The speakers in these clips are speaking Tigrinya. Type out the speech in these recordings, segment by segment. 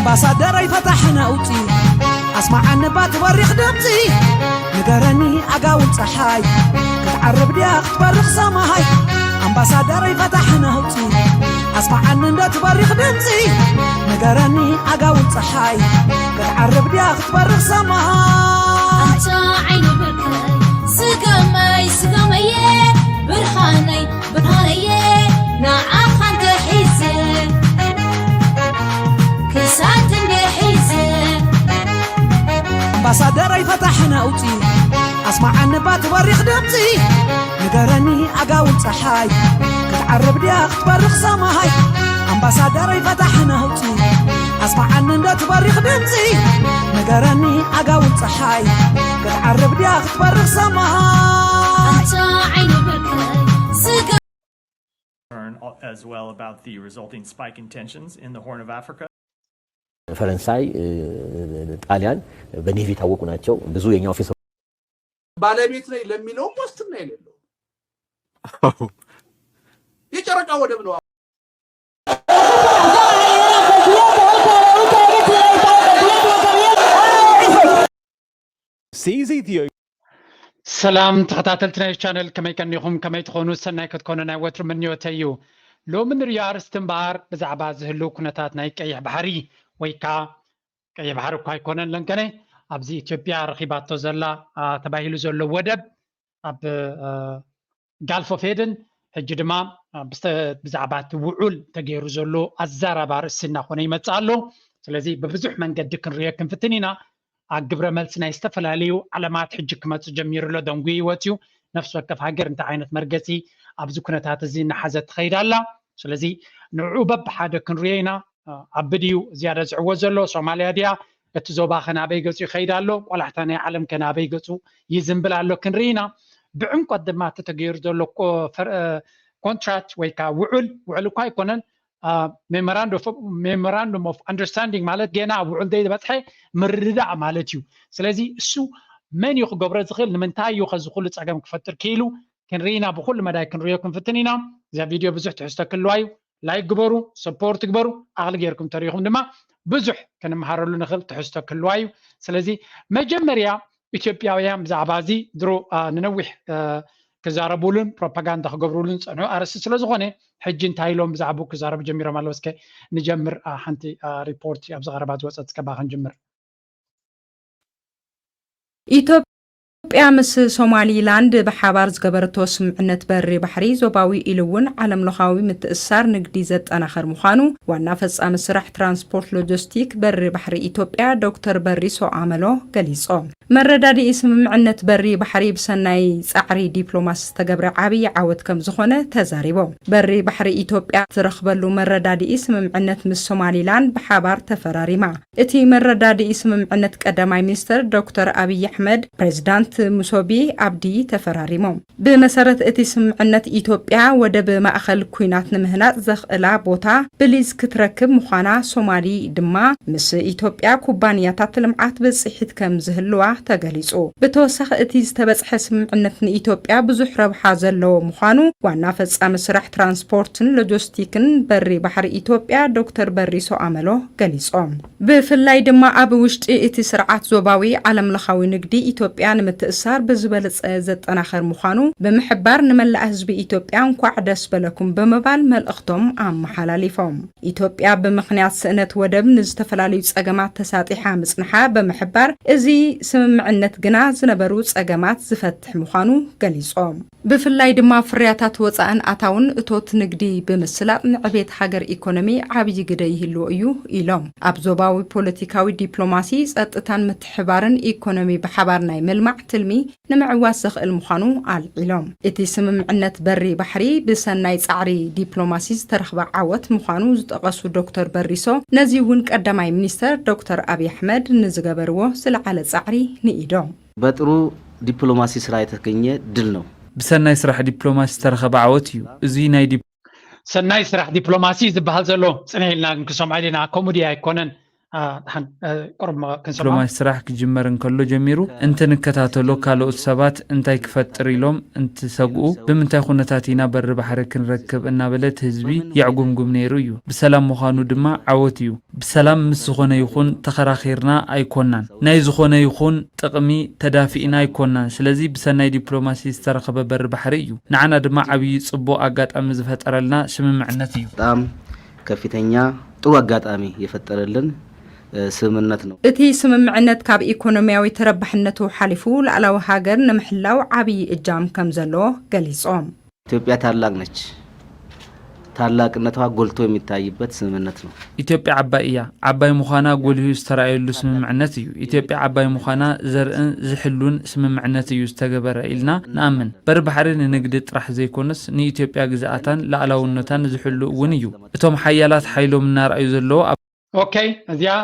ኣምባሳደረይ ፈታሒ ነውፂ ኣስማዓኒ ባቲ በሪኽ ድምፂ ንገረኒ ኣጋውን ፀሓይ ክትዓርብ ድያ ክትበርኽ ሰማይ ኣምባሳደረይ ፈታሒ ነውፂ ኣስማዓኒ እንዶ ትበሪኽ ድምፂ ንገረኒ ኣጋውን ፀሓይ ክትዓርብ ድያ ክትበርኽ ሰማይ ኣታ ዓይኒ ብርቀይ ስገመይ ስገመየ ብርሃነይ ብርሃነየ ንዓኻ እንተሒዘ ክሳድ እንድሒዘ ኣምባሳደረይ ፈታሒ ነውፂ ኣስማዓኒ ባቲ በሪኽ ድምፂ ንገረኒ ኣጋውን ፀሓይ ክትዓርብ ድያ ክትበርኽ ሰማይ ኣምባሳደረይ ፈታሒ ነውፂ ኣስማዓኒ እንዶ ትበሪኽ ድምፂ ንገረኒ ኣጋውን ፀሓይ ክትዓርብ ድያ ክትበርኽ ሰማይ ኣታ ዓይኒ ብርቀይ ስገ concern as well about the resulting spike in tensions in the Horn of Africa. ፈረንሳይ፣ ጣሊያን በኔቪ የታወቁ ናቸው። ብዙ የኛ ኦፊስ ባለቤት ነኝ ለሚለውም ዋስትና የሌለው የጨረቃ ወደብ ነው። Seize Ethiopia. ሰላም ተኸታተልቲ ናይ ቻነል ከመይ ቀኒኹም ከመይ ትኾኑ ሰናይ ክትኮኑ ናይ ወትሩ ምንዮተይ እዩ። ሎሚ ንሪኦ ኣርእስቲ እምበኣር ብዛዕባ ዝህልው ኩነታት ናይ ቀይሕ ባሕሪ ወይ ከዓ ቀይሕ ባሕሪ እኳ ኣይኮነን ለንከነ ኣብዚ ኢትዮጵያ ረኺባቶ ዘላ ተባሂሉ ዘሎ ወደብ ኣብ ጋልፍ ኦፍ ኤደን ሕጂ ድማ ብዛዕባ እቲ ውዑል ተገይሩ ዘሎ ኣዛራቢ ኣርእስቲ እናኾነ ይመፅእ ኣሎ። ስለዚ ብብዙሕ መንገዲ ክንሪኦ ክንፍትን ኢና። ኣብ ግብረ መልሲ ናይ ዝተፈላለዩ ዓለማት ሕጂ ክመፅእ ጀሚሩ ኣሎ። ደንጉዩ ይወፅዩ። ነፍሲ ወከፍ ሃገር እንታይ ዓይነት መርገፂ ኣብዚ ኩነታት እዚ እናሓዘት ትኸይድ ኣላ። ስለዚ ንዕኡ በብሓደ ክንሪኦ ኢና። ኣብ ብድዩ ዝያዳ ዝዕወት ዘሎ ሶማልያ ድያ? እቲ ዞባ ከ ናበይ ገፁ ይኸይድ ኣሎ? ቆላሕታ ናይ ዓለም ከ ናበይ ገፁ ይዝንብል ኣሎ? ክንርኢ ኢና። ብዕምቆት ድማ እቲ ተገይሩ ዘሎ ኮንትራክት ወይ ከዓ ውዕል ውዕል እኳ ኣይኮነን memorandum of understanding ማለት ገና ኣብ ውዕል ዘይበፅሐ ምርድዳእ ማለት እዩ። ስለዚ እሱ መን እዩ ክገብሮ ዝኽእል ንምንታይ እዩ ከዚ ኩሉ ፀገም ክፈጥር ክኢሉ ክንርኢ ኢና። ብኩሉ መዳይ ክንሪኦ ክንፍትን ኢና። እዛ ቪድዮ ብዙሕ ትሕዝቶ ክልዋ እዩ። ላይክ ግበሩ፣ ሰፖርት ግበሩ። ኣቕሊ ገይርኩም ተሪኹም ድማ ብዙሕ ክንመሃረሉ ንኽእል ትሕዝቶ ክልዋ እዩ። ስለዚ መጀመርያ ኢትዮጵያውያን ብዛዕባ እዚ ድሮ ንነዊሕ ክዛረቡሉን ፕሮፓጋንዳ ክገብሩሉን ዝፀንሑ ኣርእስቲ ስለ ዝኾነ ሕጂ እንታይ ኢሎም ብዛዕባኡ ክዛረቡ ጀሚሮም ኣለዉ? እስከ ንጀምር። ሓንቲ ሪፖርት ኣብዚ ቀረባ ዝወፀት እስከ ብኣ ክንጅምር። ኢትዮጵያ ምስ ሶማሊላንድ ብሓባር ዝገበረቶ ስምምዕነት በሪ ባሕሪ ዞባዊ ኢሉ እውን ዓለምለኻዊ ምትእስሳር ንግዲ ዘጠናኽር ምዃኑ ዋና ፈፃሚ ስራሕ ትራንስፖርት ሎጂስቲክ በሪ ባሕሪ ኢትዮጵያ ዶክተር በሪሶ ኣመሎ ገሊፆም። መረዳድኢ ስምምዕነት በሪ ባሕሪ ብሰናይ ፃዕሪ ዲፕሎማሲ ዝተገብረ ዓብዪ ዓወት ከም ዝኾነ ተዛሪቦም። በሪ ባሕሪ ኢትዮጵያ ትረኽበሉ መረዳድኢ ስምምዕነት ምስ ሶማሊላንድ ብሓባር ተፈራሪማ። እቲ መረዳድኢ ስምምዕነት ቀዳማይ ሚኒስትር ዶክተር ኣብይ ኣሕመድ፣ ፕሬዚዳንት ሙሶቢ ኣብዲ ተፈራሪሞም። ብመሰረት እቲ ስምምዕነት ኢትዮጵያ ወደብ ማእኸል ኲናት ንምህናፅ ዘኽእላ ቦታ ብሊዝ ክትረክብ ምዃና፣ ሶማሊ ድማ ምስ ኢትዮጵያ ኩባንያታት ልምዓት ብፅሒት ከም ዝህልዋ ተገሊፁ። ብተወሳኺ እቲ ዝተበፅሐ ስምምዕነት ንኢትዮጵያ ብዙሕ ረብሓ ዘለዎ ምዃኑ ዋና ፈፃሚ ስራሕ ትራንስፖርትን ሎጂስቲክን በሪ ባሕሪ ኢትዮጵያ ዶክተር በሪሶ ኣመሎ ገሊፆም። ብፍላይ ድማ ኣብ ውሽጢ እቲ ስርዓት ዞባዊ ዓለምለኻዊ ንግዲ ኢትዮጵያ ንምትእሳር ብዝበለፀ ዘጠናኸር ምዃኑ ብምሕባር ንመላእ ህዝቢ ኢትዮጵያ እንኳዕ ደስ በለኩም ብምባል መልእኽቶም ኣመሓላሊፎም። ኢትዮጵያ ብምኽንያት ስእነት ወደብ ንዝተፈላለዩ ፀገማት ተሳጢሓ ምፅንሓ ብምሕባር እዚ ስምምዕነት ግና ዝነበሩ ፀገማት ዝፈትሕ ምዃኑ ገሊፆም። ብፍላይ ድማ ፍርያታት ወፃእን ኣታውን እቶት ንግዲ ብምስላጥ ንዕቤት ሃገር ኢኮኖሚ ዓብዪ ግደ ይህልዎ እዩ ኢሎም። ኣብ ዞባዊ ፖለቲካዊ ዲፕሎማሲ፣ ፀጥታን ምትሕባርን ኢኮኖሚ ብሓባር ናይ ምልማዕ ትልሚ ንምዕዋት ዘኽእል ምዃኑ ኣልዒሎም። እቲ ስምምዕነት በሪ ባሕሪ ብሰናይ ፃዕሪ ዲፕሎማሲ ዝተረኽበ ዓወት ምዃኑ ዝጠቐሱ ዶክተር በሪሶ፣ ነዚ እውን ቀዳማይ ሚኒስተር ዶክተር ኣብይ ኣሕመድ ንዝገበርዎ ዝለዓለ ፃዕሪ ንኢዶም። በጥሩ ዲፕሎማሲ ስራ የተገኘ ድል ነው። ብሰናይ ስራሕ ዲፕሎማሲ ዝተረኸበ ዓወት እዩ። እዚ ናይ ዲ ሰናይ ስራሕ ዲፕሎማሲ ዝበሃል ዘሎ ፅነ ኢልና ክንሰምዖ ኢልና ኮሙዲ ኣይኮነን። ቁርብ ክንሰማ ዲፕሎማሲ ስራሕ ክጅመር እንከሎ ጀሚሩ እንትንከታተሎ ካልኦት ሰባት እንታይ ክፈጥር ኢሎም እንትሰግኡ ብምንታይ ኩነታት ኢና በሪ ባሕሪ ክንረክብ እናበለ እቲ ህዝቢ የዕጉምጉም ነይሩ እዩ። ብሰላም ምዃኑ ድማ ዓወት እዩ። ብሰላም ምስ ዝኾነ ይኹን ተኸራኺርና ኣይኮናን። ናይ ዝኾነ ይኹን ጥቕሚ ተዳፊእና ኣይኮናን። ስለዚ ብሰናይ ዲፕሎማሲ ዝተረኸበ በሪ ባሕሪ እዩ። ንዓና ድማ ዓብዪ ጽቡቕ ኣጋጣሚ ዝፈጠረልና ስምምዕነት እዩ። በጣም ከፍተኛ ጥሩ አጋጣሚ የፈጠረልን ስምምነት ነው። እቲ ስምምዕነት ካብ ኢኮኖሚያዊ ተረባሕነቱ ሓሊፉ ላዕላዊ ሃገር ንምሕላው ዓብዪ እጃም ከም ዘሎ ገሊጾም። ኢትዮጵያ ታላቅ ነች። ታላቅነቷ ጎልቶ የሚታይበት ስምምነት ነው። ኢትዮጵያ ዓባይ እያ። ዓባይ ምዃና ጎሊሁ ዝተራእየሉ ስምምዕነት እዩ። ኢትዮጵያ ዓባይ ምዃና ዘርእን ዝሕሉን ስምምዕነት እዩ ዝተገበረ ኢልና ንኣምን። በሪ ባሕሪ ንንግዲ ጥራሕ ዘይኮነስ ንኢትዮጵያ ግዝኣታን ላዕላውነታን ዝሕሉ እውን እዩ። እቶም ሓያላት ሓይሎም እናረኣዩ ዘለዉ ኣብ ኦኬ፣ እዚኣ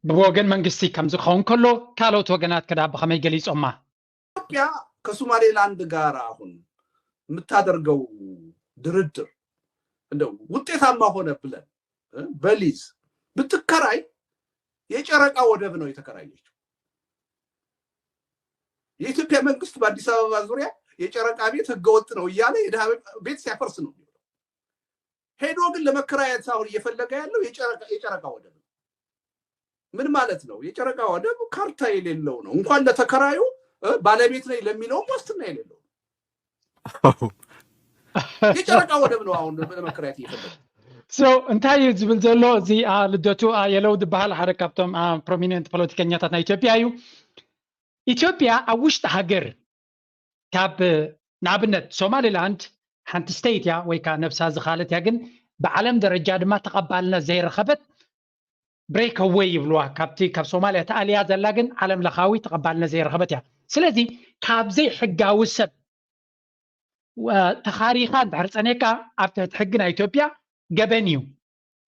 ብወገን መንግስቲ ከም ዝኸውን ከሎ ካልኦት ወገናት ከዳ ብኸመይ ገሊጾማ? ኢትዮጵያ ከሶማሌላንድ ጋር አሁን የምታደርገው ድርድር እንደው ውጤታማ ሆነ ብለን በሊዝ ብትከራይ የጨረቃ ወደብ ነው የተከራየችው። የኢትዮጵያ መንግስት በአዲስ አበባ ዙሪያ የጨረቃ ቤት ህገወጥ ነው እያለ የድሃ ቤት ሲያፈርስ ነው። ሄዶ ግን ለመከራየት አሁን እየፈለገ ያለው የጨረቃ ወደብ ነው። ምን ማለት ነው? የጨረቃ ወደብ ካርታ የሌለው ነው። እንኳን ለተከራዩ ባለቤት ነኝ ለሚለውም ዋስትና የሌለው የጨረቃ ወደብ ነው። አሁን ለመከራየት እየፈለገ እንታይ እዩ ዝብል ዘሎ እዚ ልደቱ የለው ዝበሃል ሓደ ካብቶም ፕሮሚነንት ፖለቲከኛታት ናይ ኢትዮጵያ እዩ። ኢትዮጵያ ኣብ ውሽጢ ሃገር ካብ ንኣብነት ሶማሊላንድ ሓንቲ ስቴት እያ ወይ ከዓ ነብሳ ዝኻለት እያ፣ ግን ብዓለም ደረጃ ድማ ተቐባልነት ዘይረኸበት ብሬክ ኣወይ ይብልዋ። ካብቲ ካብ ሶማሊያ ተኣልያ ዘላ ግን ዓለም ለኻዊ ተቐባልነት ዘይረኸበት እያ። ስለዚ ካብ ዘይሕጋዊ ሰብ ተኻሪኻ እንድሕር ፀኔካ ኣብ ትሕቲ ሕጊ ናይ ኢትዮጵያ ገበን እዩ።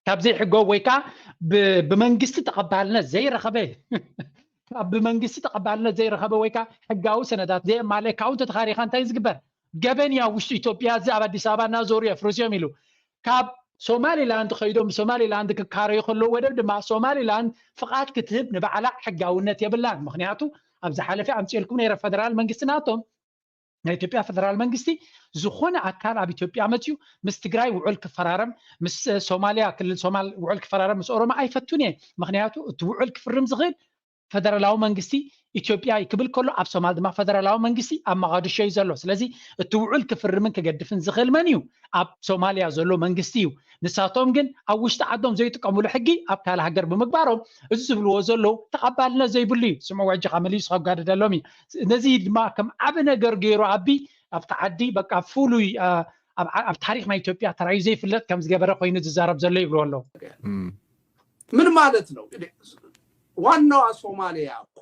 ካብ ዘይሕጋዊ ወይ ከዓ ብመንግስቲ ተቐባልነት ዘይረኸበ ካብ ብመንግስቲ ተቐባልነት ዘይረኸበ ወይ ከዓ ሕጋዊ ሰነዳት ዘየማለ ካብኡ እንተተኻሪኻ እንታይ ዝግበር? ገበን እያ ውሽጢ ኢትዮጵያ። እዚ ኣብ ኣዲስ ኣበባ እናዞሩ የፍርስ እዮም ኢሉ ካብ ሶማሊላንድ ከይዶም ሶማሊላንድ ክካረዩ ከለዉ ወደብ ድማ ሶማሊላንድ ፍቓድ ክትህብ ንባዕላ ሕጋውነት የብላን። ምክንያቱ ኣብ ዝሓለፈ ኣምፅኤልኩም ነይረ ፈደራል መንግስቲ ናቶም ናይ ኢትዮጵያ ፈደራል መንግስቲ ዝኾነ ኣካል ኣብ ኢትዮጵያ መፅዩ ምስ ትግራይ ውዕል ክፈራረም ምስ ሶማሊያ ክልል ሶማል ውዕል ክፈራረም ምስ ኦሮሞ ኣይፈቱን እየ። ምክንያቱ እቲ ውዕል ክፍርም ዝኽእል ፈደራላዊ መንግስቲ ኢትዮጵያ ክብል ከሎ ኣብ ሶማል ድማ ፈደራላዊ መንግስቲ ኣብ መቓድሾ እዩ ዘሎ። ስለዚ እቲ ውዕል ክፍርምን ክገድፍን ዝኽእል መን እዩ? ኣብ ሶማሊያ ዘሎ መንግስቲ እዩ። ንሳቶም ግን ኣብ ውሽጢ ዓዶም ዘይጥቀምሉ ሕጊ ኣብ ካልእ ሃገር ብምግባሮም እዚ ዝብልዎ ዘለዉ ተቐባልነት ዘይብሉ እዩ። ስምዕዎ ሕጂ ካብ መሊሱ ከጋድደሎም እዩ። ነዚ ድማ ከም ዓቢ ነገር ገይሩ ኣቢ ኣብቲ ዓዲ በቃ ፍሉይ ኣብ ታሪክ ናይ ኢትዮጵያ ተራዩ ዘይፍለጥ ከም ዝገበረ ኮይኑ ዝዛረብ ዘሎ ይብልዎ ኣለዉ። ምን ማለት ነው? ዋናዋ ሶማሊያ እኮ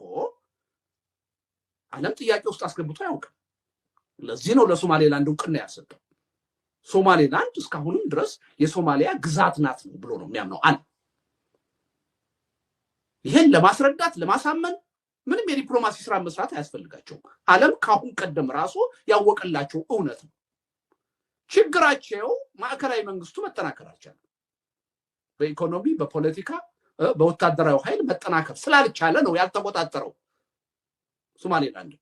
ዓለም ጥያቄ ውስጥ አስገብቶ አያውቅም። ለዚህ ነው ለሶማሌላንድ እውቅና ያልሰጠው። ሶማሌላንድ እስካሁንም ድረስ የሶማሊያ ግዛት ናት ነው ብሎ ነው የሚያምነው። አንድ ይሄን ለማስረዳት ለማሳመን ምንም የዲፕሎማሲ ስራ መስራት አያስፈልጋቸውም። ዓለም ካሁን ቀደም ራሱ ያወቀላቸው እውነት ነው። ችግራቸው ማዕከላዊ መንግስቱ መጠናከር አልቻለም። በኢኮኖሚ፣ በፖለቲካ፣ በወታደራዊ ኃይል መጠናከር ስላልቻለ ነው ያልተቆጣጠረው ሶማሌላንድ።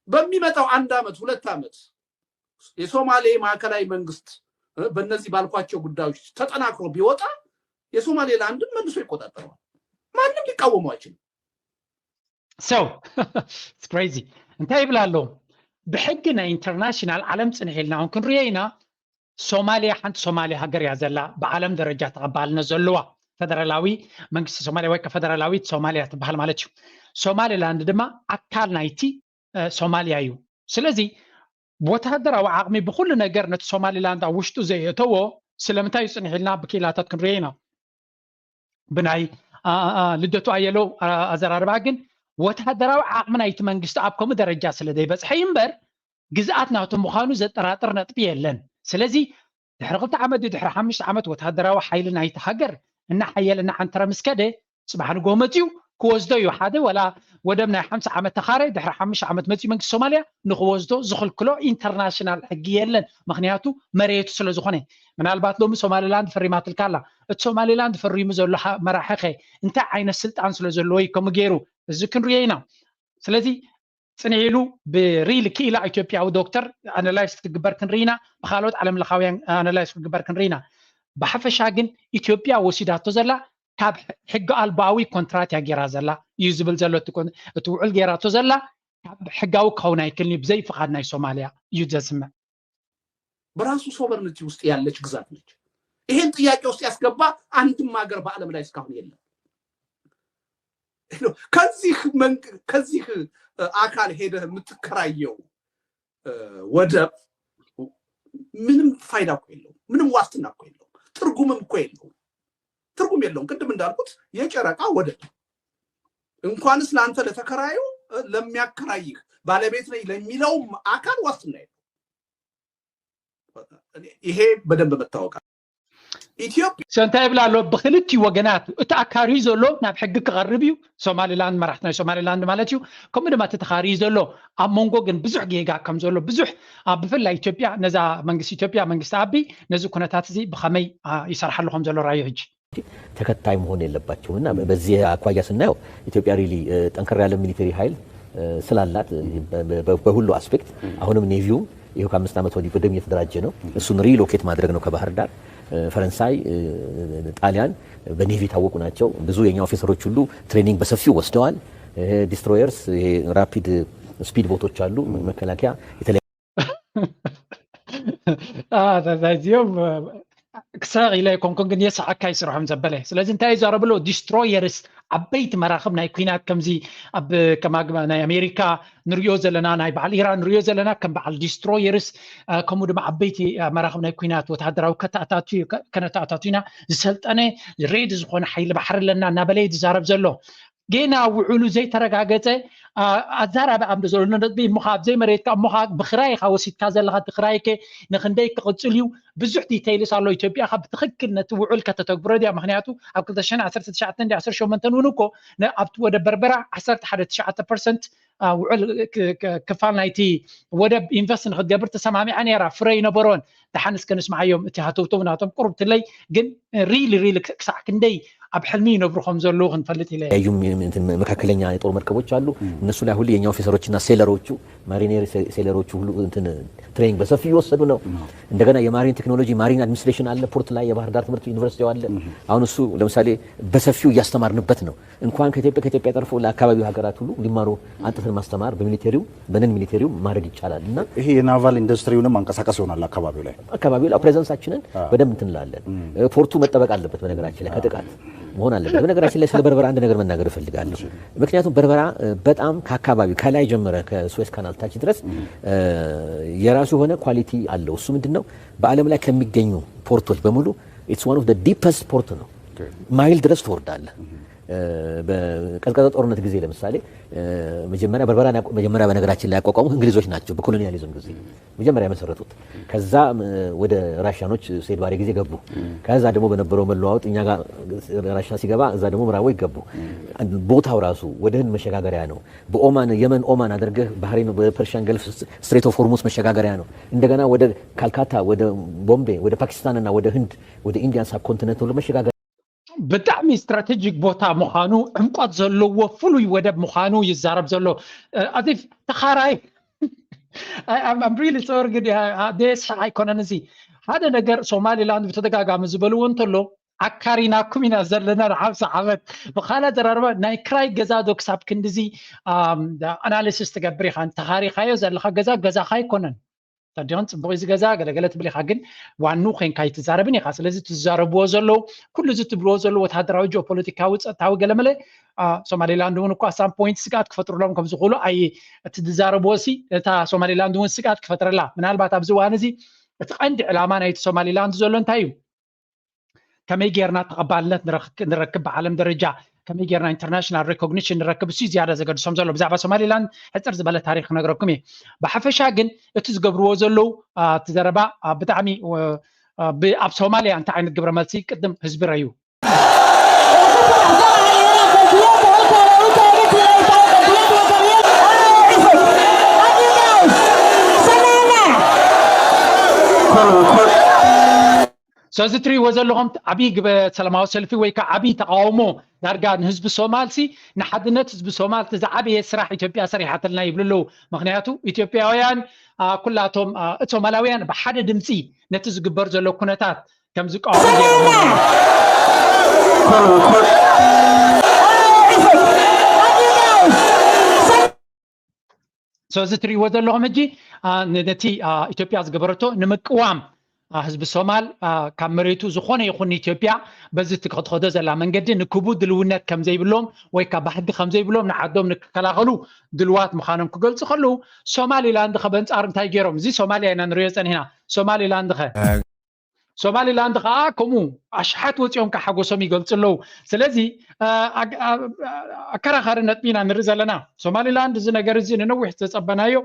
በሚመጣው አንድ አመት ሁለት አመት የሶማሌ ማዕከላዊ መንግስት በእነዚህ ባልኳቸው ጉዳዮች ተጠናክሮ ቢወጣ የሶማሌላንድን መልሶ ይቆጣጠረዋል። ማንም ሊቃወመው አይችልም። So it's crazy። እንታይ ይብል ኣሎ? ብሕጊ ናይ ኢንተርናሽናል ዓለም ፅንሕ ኢልና እውን ክንሪኦ ኢና። ሶማሊያ ሓንቲ ሶማሊያ ሃገር እያ ዘላ ብዓለም ደረጃ ተቐባልነት ዘለዋ ፈደራላዊ መንግስቲ ሶማሊያ ወይ ከፈደራላዊት ሶማሊያ ትበሃል ማለት እዩ። ሶማሊላንድ ድማ ኣካል ናይቲ ሶማሊያ እዩ። ስለዚ ወታደራዊ ዓቕሚ ብኩሉ ነገር ነቲ ሶማሊላንድ ኣብ ውሽጡ ዘየእተዎ ስለምንታይ እዩ ፅንሕ ኢልና ብክኢላታት ክንሪኦ ኢና። ብናይ ልደቱ ኣየለው ኣዘራርባ ግን ወታደራዊ ዓቕሚ ናይቲ መንግስቲ ኣብ ከምኡ ደረጃ ስለ ዘይበፅሐ እዩ እምበር ግዝኣት ናቱ ምዃኑ ዘጠራጥር ነጥቢ የለን። ስለዚ ድሕሪ ክልተ ዓመት ድሕሪ ሓሙሽተ ዓመት ወታደራዊ ሓይሊ ናይቲ ሃገር እናሓየለ እናዓንተረ ምስ ከደ ፅባሕ ንጎ መፅዩ ክወስዶ እዩ ሓደ ወላ ወደብ ናይ ሓምሳ ዓመት ተኻረ ድሕሪ ሓሙሽተ ዓመት መፅኡ መንግስቲ ሶማልያ ንክወስዶ ዝኽልክሎ ኢንተርናሽናል ሕጊ የለን። ምክንያቱ መሬቱ ስለ ዝኾነ። ምናልባት ሎሚ ሶማሊላንድ ፈሪማትልካ ኣላ። እቲ ሶማሊላንድ ፈሪሙ ዘሎ መራሒ ከ እንታይ ዓይነት ስልጣን ስለ ዘለዎ እዩ ከምኡ ገይሩ? እዚ ክንሪኦ ኢና። ስለዚ ፅንሕ ኢሉ ብሪል ክኢላ ኢትዮጵያዊ ዶክተር ኣናላይዝ ክትግበር ክንርኢና፣ ብካልኦት ዓለም ለኻውያን ኣናላይዝ ክትግበር ክንርኢና። ብሓፈሻ ግን ኢትዮጵያ ወሲዳቶ ዘላ ካብ ሕጊ ኣልባዊ ኮንትራት እያ ገይራ ዘላ እዩ ዝብል ዘሎ እቲ ውዕል ገይራቶ ዘላ ካብ ሕጋዊ ክኸውን ኣይክልን እዩ ብዘይ ፍቓድ ናይ ሶማልያ እዩ ዘስምዕ። በራሱ ሶቨርንቲ ውስጥ ያለች ግዛት ነች። ይሄን ጥያቄ ውስጥ ያስገባ አንድም ሀገር በዓለም ላይ እስካሁን የለም። ከዚህ ከዚህ አካል ሄደህ የምትከራየው ወደብ ምንም ፋይዳ እኮ የለውም። ምንም ዋስትና እኮ የለውም። ትርጉምም እኮ የለውም። ትርጉም የለውም። ቅድም እንዳልኩት የጨረቃ ወደብ እንኳንስ ለአንተ ለተከራዩ ለሚያከራይህ ባለቤት ነኝ ለሚለውም አካል ዋስትና የለውም። ይሄ በደንብ መታወቅ ኢትዮጵያ እንታይ ይብል ኣሎ? ብክልቲኡ ወገናት እቲ ኣካርዩ ዘሎ ናብ ሕጊ ክቐርብ እዩ። ሶማሊላንድ መራሕቲ ናይ ሶማሊላንድ ማለት እዩ። ከምኡ ድማ እቲ ተኻርዩ ዘሎ ኣብ መንጎ ግን ብዙሕ ጌጋ ከም ዘሎ ብዙሕ ኣብ ብፍላይ ኢትዮጵያ ነዛ መንግስቲ ኢትዮጵያ መንግስቲ ኣቢ ነዚ ኩነታት እዚ ብኸመይ ይሰርሓሉ ከም ዘሎ ራዮ ሕጂ ተከታይ መሆን የለባቸውም እና በዚህ አኳያ ስናየው ኢትዮጵያ ሪሊ ጠንከር ያለ ሚሊተሪ ኃይል ስላላት በሁሉ አስፔክት አሁንም ኔቪውም ይኸው ከአምስት ዓመት ወዲህ በደንብ እየተደራጀ ነው። እሱን ሪሎኬት ማድረግ ነው ከባህር ዳር። ፈረንሳይ፣ ጣሊያን በኔቪ የታወቁ ናቸው። ብዙ የኛ ኦፊሰሮች ሁሉ ትሬኒንግ በሰፊው ወስደዋል። ዲስትሮየርስ፣ ይሄ ራፒድ ስፒድ ቦቶች አሉ። መከላከያ የተለያዩ እዚኦም ክሳቕ ኢለ ኣይኮንኩን ግን የስሓካ ይስርሖም ዘበለ። ስለዚ እንታይ ይዛረብሎ? ዲስትሮየርስ፣ ዓበይቲ መራኽብ ናይ ኩናት ከምዚ ኣብ ከማግባ ናይ ኣሜሪካ ንሪኦ ዘለና ናይ በዓል ኢራን ንሪኦ ዘለና ከም በዓል ዲስትሮየርስ ከምኡ ድማ ዓበይቲ መራኽብ ናይ ኩናት ወተሃደራዊ ከተኣታቱ ከነተኣታቱ ኢና። ዝሰልጠነ ሬድ ዝኾነ ሓይሊ ባሕሪ ኣለና እናበለ ዝዛረብ ዘሎ። ጌና ውዕሉ ዘይተረጋገፀ ኣዛራቢ ኣብ ዘሎ ነጥቢ እሞ ካብ ዘይመሬትካ እሞ ብክራይ ኢኻ ወሲድካ ዘለካ እቲ ክራይ ከ ንክንደይ ክቕፅል እዩ? ብዙሕ ዲተይልስ ኣሎ። ኢትዮጵያ ካብ ብትኽክል ነቲ ውዕል ከተተግብሮ ድያ? ምክንያቱ ኣብ ክልተ ሽሕን ዓሰርተ ትሽዓተን ድያ ዓሰርተ ሸሞንተን እውን እኮ ኣብቲ ወደብ በርበራ ዓሰርተ ሓደ ትሽዓተ ፐርሰንት ውዕል ክፋል ናይቲ ወደብ ኢንቨስት ንክትገብር ተሰማሚዓ ነይራ። ፍረ ይነበሮን ደሓን እስከ ንስማዓዮም እቲ ሃተውተው ናቶም ቁሩብ ትለይ ግን ሪሊ ሪሊ ክሳዕ ክንደይ ኣብ ሕልሚ ይነብሩ ከም ዘለዉ ክንፈልጥ ኢለ ያዩም መካከለኛ የጦር መርከቦች አሉ። እነሱ ላይ ሁሉ የኛ ኦፊሰሮችና ሴለሮቹ ማሪኔር ሴለሮቹ ሁሉ ትሬኒንግ በሰፊው እየወሰዱ ነው። እንደገና የማሪን ቴክኖሎጂ ማሪን አድሚኒስትሬሽን አለ ፖርት ላይ የባህር ዳር ትምህርት ዩኒቨርሲቲ አለ። አሁን እሱ ለምሳሌ በሰፊው እያስተማርንበት ነው። እንኳን ከኢትዮጵያ ከኢትዮጵያ ተርፎ ለአካባቢው ሀገራት ሁሉ እንዲማሩ አንጥተን ማስተማር በሚሊቴሪው በነን ሚሊቴሪው ማድረግ ይቻላል እና ይሄ የናቫል ኢንዱስትሪውንም ማንቀሳቀስ ይሆናል። አካባቢው ላይ አካባቢው ላይ ፕሬዘንሳችንን በደንብ እንትን እንላለን። ፖርቱ መጠበቅ አለበት በነገራችን ላይ ከጥቃት መሆን አለበት። በነገራችን ላይ ስለ በርበራ አንድ ነገር መናገር እፈልጋለሁ። ምክንያቱም በርበራ በጣም ከአካባቢው ከላይ ጀምረ ከስዌስ ካናል ታች ድረስ የራሱ የሆነ ኳሊቲ አለው። እሱ ምንድን ነው? በዓለም ላይ ከሚገኙ ፖርቶች በሙሉ it's one of the deepest ፖርት ነው። ማይል ድረስ ትወርዳለህ። በቀዝቃዛ ጦርነት ጊዜ ለምሳሌ መጀመሪያ በርበራ መጀመሪያ በነገራችን ላይ ያቋቋሙ እንግሊዞች ናቸው። በኮሎኒያሊዝም ጊዜ መጀመሪያ የመሰረቱት። ከዛ ወደ ራሽያኖች ሴድ ባሬ ጊዜ ገቡ። ከዛ ደግሞ በነበረው መለዋወጥ እኛ ጋር ራሽያ ሲገባ እዛ ደግሞ ምዕራቦች ገቡ። ቦታው ራሱ ወደ ህንድ መሸጋገሪያ ነው። በኦማን የመን ኦማን አድርገህ ባህሬን በፐርሺያን ገልፍ ስትሬት ኦፍ ሆርሙዝ መሸጋገሪያ ነው። እንደገና ወደ ካልካታ ወደ ቦምቤ ወደ ፓኪስታንና ወደ ህንድ ወደ ኢንዲያን ሳብኮንቲነንት ሁሉ መሸጋገሪያ ብጣዕሚ ስትራቴጂክ ቦታ ምዃኑ ዕምቆት ዘለዎ ፍሉይ ወደብ ምዃኑ ይዛረብ ዘሎ። ኣዚፍ ተኻራይ ሪሊ ሶር ግን ደስ ኣይኮነን። እዚ ሓደ ነገር ሶማሊላንድ ብተደጋጋሚ ዝበልዎ እንተሎ ኣካሪናኩም ኢና ዘለና ንሓምሳ ዓመት ብካልእ ኣዘራርባ ናይ ክራይ ገዛ ዶ ክሳብ ክንድዚ ኣናሊሲስ ትገብር ኢኻ? ተኻሪኻዮ ዘለካ ገዛ ገዛኻ ኣይኮነን። ተዲኦን ፅቡቅ እዚ ገዛ ገለገለ ትብል ኢኻ፣ ግን ዋኑ ኮይንካ ኣይትዛረብን ኢኻ። ስለዚ ትዛረብዎ ዘለዉ ኩሉ እዚ ትብልዎ ዘለዉ ወታደራዊ ጂኦፖለቲካዊ ፀጥታዊ ገለመለ ሶማሌላንድ እውን እኳ ሳም ፖይንት ስግኣት ክፈጥሩሎም ከም ዝኽእሉ ኣይ እቲ ዝዛረብዎ ሲ እታ ሶማሌላንድ እውን ስግኣት ክፈጥረላ ምናልባት ኣብዚ እዋን እዚ እቲ ቀንዲ ዕላማ ናይቲ ሶማሌላንድ ዘሎ እንታይ እዩ? ከመይ ጌርና ተቐባልነት ንረክብ ብዓለም ደረጃ ከመይ ጌርና ኢንተርናሽናል ሬኮግኒሽን ንረክብ እሱ ዝያዳ ዘገድሶም ዘሎ ብዛዕባ ሶማሊላንድ ሕፅር ዝበለ ታሪክ ክነግረኩም እየ። ብሓፈሻ ግን እቲ ዝገብርዎ ዘለዉ እቲ ዘረባ ብጣዕሚ ኣብ ሶማሊያ እንታይ ዓይነት ግብረ መልሲ ቅድም ህዝቢ ረዩ ስለዚ እትሪእዎ ዘለኹም ዓብዪ ግበ ሰላማዊ ሰልፊ ወይ ከዓ ዓብዪ ተቃውሞ ዳርጋ ንህዝቢ ሶማልሲ፣ ንሓድነት ህዝቢ ሶማል እቲ ዝዓበየ ስራሕ ኢትዮጵያ ሰሪሓትልና ይብሉ ኣለዉ። ምክንያቱ ኢትዮጵያውያን ኩላቶም ሶማላውያን ብሓደ ድምፂ ነቲ ዝግበር ዘሎ ኩነታት ከም ዝቃወሙ ገይሮም። ስለዚ እትሪእዎ ዘለኹም ሕጂ ነቲ ኢትዮጵያ ዝገበረቶ ንምቅዋም ህዝቢ ሶማል ካብ መሬቱ ዝኾነ ይኹን ኢትዮጵያ በዚ ክትኸዶ ዘላ መንገዲ ንክቡ ድልውነት ከም ዘይብሎም ወይ ካብ ባህጊ ከም ዘይብሎም ንዓዶም ንክከላኸሉ ድልዋት ምዃኖም ክገልጹ ከለዉ፣ ሶማሊላንድ ከ በንጻሩ እንታይ ገይሮም? እዚ ሶማልያ ኢና ንሪኦ ጸኒሕና። ሶማሊላንድ ከ? ሶማሊላንድ ከዓ ከምኡ ኣሽሓት ወፂኦም ከዓ ሓጎሶም ይገልፁ ኣለዉ። ስለዚ ኣከራኻሪ ነጥቢ ኢና ንርኢ ዘለና። ሶማሊላንድ እዚ ነገር እዚ ንነዊሕ ዝፀበናዮ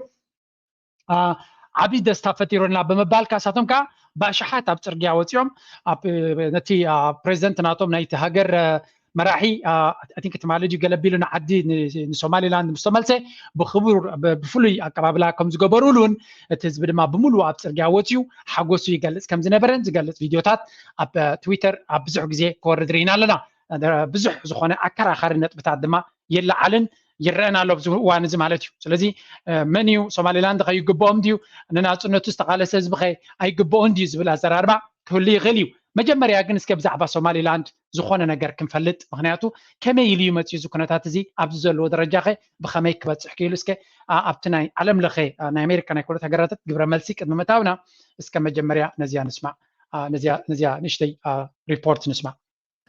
ዓብዪ ደስታ ፈጢሩልና ብምባል ካሳቶም ከዓ ብኣሽሓት ኣብ ፅርግያ ወፂኦም ነቲ ፕሬዚደንት ናቶም ናይቲ ሃገር መራሒ ቲንክ ትማሊ ድዩ ገለቢሉ ንዓዲ ንሶማሊላንድ ምስ ተመልሰ ብክቡር ብፍሉይ ኣቀባብላ ከም ዝገበሩሉን እቲ ህዝቢ ድማ ብምሉእ ኣብ ፅርግያ ወፅዩ ሓጎሱ ይገልፅ ከም ዝነበረን ዝገልፅ ቪድዮታት ኣብ ትዊተር ኣብ ብዙሕ ግዜ ክወርድ ርኢና ኣለና። ብዙሕ ዝኾነ ኣከራኻሪ ነጥብታት ድማ ይለዓልን ይረአን ኣሎ ኣብዚ እዋን እዚ ማለት እዩ። ስለዚ መን እዩ ሶማሊላንድ ከ ይግብኦም ድዩ ንናፅነቱ ዝተቃለሰ ህዝቢ ከ ኣይግብኦን ድዩ ዝብል ኣዘራርባ ክህሉ ይኽእል እዩ። መጀመርያ ግን እስከ ብዛዕባ ሶማሊላንድ ዝኾነ ነገር ክንፈልጥ፣ ምክንያቱ ከመይ ኢሉ እዩ መፅዩ እዚ ኩነታት እዚ ኣብዚ ዘለዎ ደረጃ ከ ብኸመይ ክበፅሕ ክኢሉ እስከ ኣብቲ ናይ ዓለም ለኸ ናይ ኣሜሪካ ናይ ኮለት ሃገራታት ግብረ መልሲ ቅድሚ ምእታውና እስከ መጀመርያ ነዚያ ንስማዕ። ነዚያ ንእሽተይ ሪፖርት ንስማዕ።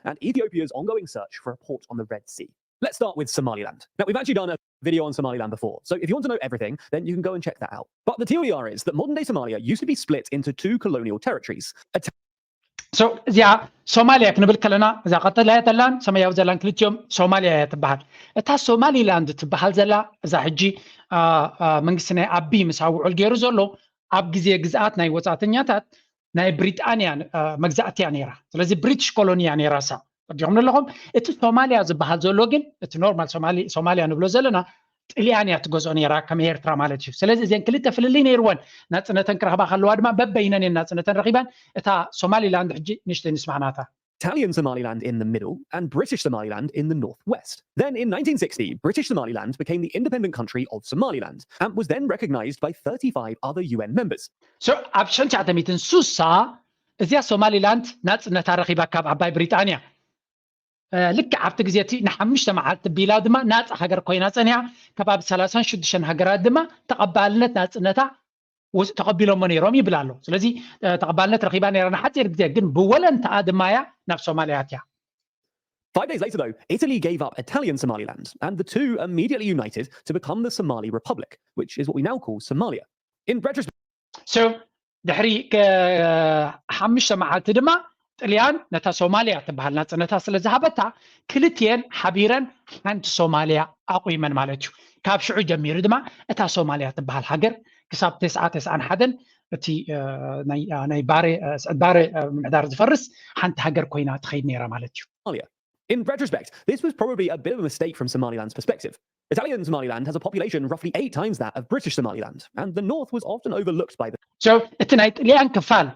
And Ethiopia's ongoing search for a port on the Red Sea. Let's start with Somaliland. Now, we've actually done a video on Somaliland before, so if you want to know everything, then you can go and check that out. But the T L D R is that modern day Somalia used to be split into two colonial territories. A so እዚኣ ሶማልያ ክንብል ከለና እዛ ቀጠልያ ዘላን ሰማያዊ ዘላን ክልቲኦም ሶማልያ እያ ትበሃል። እታ ሶማሊላንድ ትበሃል ዘላ እዛ ሕጂ መንግስቲ ናይ ኣቢ ምስ ኣውዕል ገይሩ ዘሎ ኣብ ግዜ ግዝኣት ናይ ወፃእተኛታት ናይ ብሪጣንያ መግዛእቲ እያ ነይራ። ስለዚ ብሪቲሽ ኮሎኒ እያ ነይራ እሳ። ረዲኹም ኣለኹም። እቲ ሶማልያ ዝበሃል ዘሎ ግን እቲ ኖርማል ሶማልያ ንብሎ ዘለና ጥልያን እያ ትገዝኦ ነይራ ከም ኤርትራ ማለት እዩ። ስለዚ እዘን ክልተ ፍልልይ ነይርወን። ናፅነተን ክረኽባ ከለዋ ድማ በበይነን እየን ናፅነተን ረኺበን። እታ ሶማሊላንድ ሕጂ ንእሽተይ ንስማዕ ናታ። Italian Somaliland in the middle and British Somaliland in the northwest. Then in nineteen sixty, British Somaliland became the independent country of Somaliland and was then recognized by thirty-five other U N members. So ኣብ ሽሕን ትሽዓተ ሚእትን ስሳ እዚኣ ሶማሊላንድ ናፅነታ ረኺባ ካብ ዓባይ ብሪጣንያ። ልክዕ ኣብቲ ግዜ እቲ ንሓሙሽተ መዓልቲ ቢላ ድማ ናፃ ሃገር ኮይና ፀኒሓ። ከባቢ ሰላሳን ሽዱሽተን ሃገራት ድማ ተቐባልነት ናፅነታ ተቐቢሎሞ ነይሮም ይብል ኣሎ። ስለዚ ተቐባልነት ረኺባ ነይራ ንሓፂር ግዜ፣ ግን ብወለንታኣ ድማ እያ ናብ ሶማልያ ኣትያ። Five days later, though, Italy gave up Italian Somaliland, and the two immediately united to become the Somali Republic, which is what we now call Somalia. In retrospect, so ድሕሪ ሓሙሽተ መዓልቲ ድማ ጥልያን ነታ ሶማልያ ትበሃል ናፅነታ ስለ ዝሃበታ ክልቲኤን ሓቢረን ሓንቲ ሶማልያ ኣቑመን ማለት እዩ። ካብ ሽዑ ጀሚሩ ድማ እታ ሶማልያ ትበሃል ሃገር ክሳብ ተስዓ ተስዓን ሓደን እቲ ናይ ባሬ ስዕድ ባሬ ምምሕዳር ዝፈርስ ሓንቲ ሃገር ኮይና ትኸይድ ነይራ ማለት እዩ። In retrospect, this was probably a bit of a mistake from Somaliland's perspective. Italian Somaliland has a population roughly eight times that of British Somaliland, and the north was often overlooked by the So እቲ ናይ ጥልያን ክፋል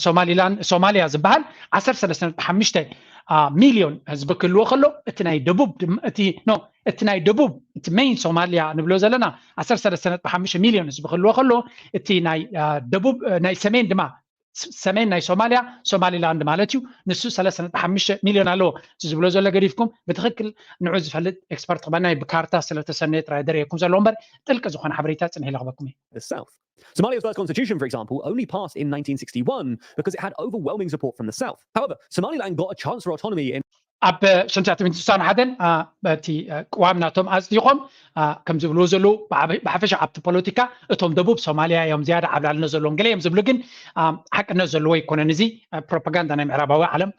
ሶማሊላንድ ሶማልያ ዝበሃል ዓሰርተ ሰለስተ ነጥቢ ሓሙሽተ ሚልዮን ህዝቢ ክህልዎ ከሎ እቲ ናይ ደቡብ እቲ ኖ እቲ ናይ ደቡብ እቲ ሜይን ሶማልያ ንብሎ ዘለና ዓሰርተ ሰለስተ ነጥቢ ሓሙሽተ ሚልዮን ህዝቢ ክህልዎ ከሎ እቲ ናይ ደቡብ ናይ ሰሜን ድማ ሰሜን ናይ ሶማልያ ሶማሊላንድ ማለት እዩ። ንሱ ሰለስተ ነጥቢ ሓሙሽተ ሚልዮን ኣለዎ። እቲ ዝብሎ ዘሎ ገዲፍኩም ብትኽክል ንዑ ዝፈልጥ ኤክስፐርት ክበና ብካርታ ስለተሰነየ ጥራይ ደርእየኩም ዘለዎ እምበር ጥልቂ ዝኾነ ሓበሬታ ፅንሕ ኢለ ክበኩም እዩ። Somalia's first constitution, for example, only passed in nineteen sixty-one because it had overwhelming support from the South. However, Somaliland got a chance for autonomy in ኣብ ሽሕን ትሽዓተ ሚእትን ስሳን ሓደን እቲ ቅዋም ናቶም ኣፅዲቖም ከም ዝብልዎ ዘለዉ ብሓፈሻ ኣብቲ ፖለቲካ እቶም ደቡብ ሶማልያ እዮም ዝያዳ ዓብላልነት ዘለዎም ገለ እዮም ዝብሉ፣ ግን ሓቅነት ዘለዎ ኣይኮነን። እዚ ፕሮፓጋንዳ ናይ ምዕራባዊ ዓለም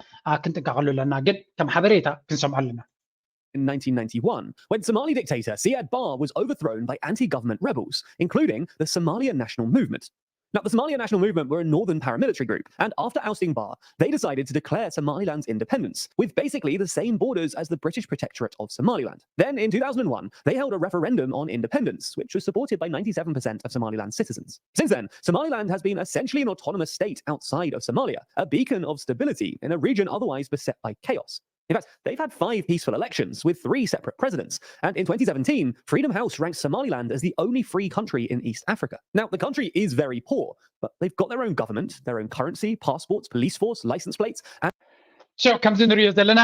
ክንጥንቀቐሉ ኣለና፣ ግን ከም ሓበሬታ ክንሰምዖ ኣለና። in nineteen ninety-one, when Somali dictator Siad Barre was overthrown by anti-government rebels, including the Somalian National Movement. Now, the Somalia National Movement were a northern paramilitary group, and after ousting Barre, they decided to declare Somaliland's independence, with basically the same borders as the British Protectorate of Somaliland. Then, in two thousand one, they held a referendum on independence, which was supported by ninety-seven percent of Somaliland's citizens. Since then, Somaliland has been essentially an autonomous state outside of Somalia, a beacon of stability in a region otherwise beset by chaos. In fact, they've had five peaceful elections with three separate presidents. And in twenty seventeen, Freedom House ranked Somaliland as the only free country in East Africa. Now, the country is very poor, but they've got their own government, their own currency, passports, police force, license plates, and So ከምዚ ንሪኦ ዘለና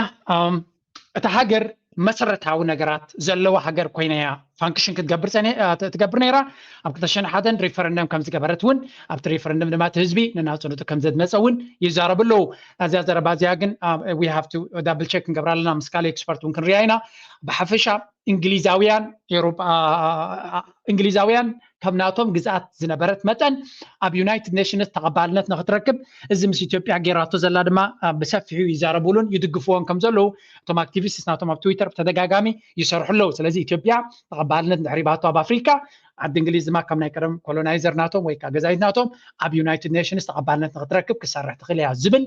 እታ ሃገር መሰረታዊ ነገራት ዘለዋ ሃገር ኮይና እያ ፋንክሽን ክትገብር ትገብር ነይራ። ኣብ ክልተ ሽሕን ሓደን ሪፈረንደም ከም ዝገበረት እውን ኣብቲ ሪፈረንደም ድማ እቲ ህዝቢ ንናፅነቱ ከም ዘድመፀ እውን ይዛረቡ ኣለዉ። እዚኣ ዘረባ እዚኣ ግን we have to double check ክንገብራ ኣለና፣ ምስ ካልእ ኤክስፐርት እውን ክንሪኣ ኢና። ብሓፈሻ እንግሊዛውያን እንግሊዛውያን ከም ናቶም ግዝኣት ዝነበረት መጠን ኣብ ዩናይትድ ኔሽንስ ተቐባልነት ንክትረክብ እዚ ምስ ኢትዮጵያ ጌራቶ ዘላ ድማ ብሰፊሑ ይዛረቡሉን ይድግፍዎን ከም ዘለዉ እቶም ኣክቲቪስትስ ናቶም ኣብ ትዊተር ብተደጋጋሚ ይሰርሑ ኣለዉ። ስለዚ ኢትዮጵያ ተቐባልነት እንድሕር ሂባቶ ኣብ ኣፍሪካ ዓዲ እንግሊዝ ድማ ከም ናይ ቀደም ኮሎናይዘር ናቶም ወይ ከዓ ገዛኢት ናቶም ኣብ ዩናይትድ ኔሽንስ ተቐባልነት ንክትረክብ ክሰርሕ ትኽእል እያ ዝብል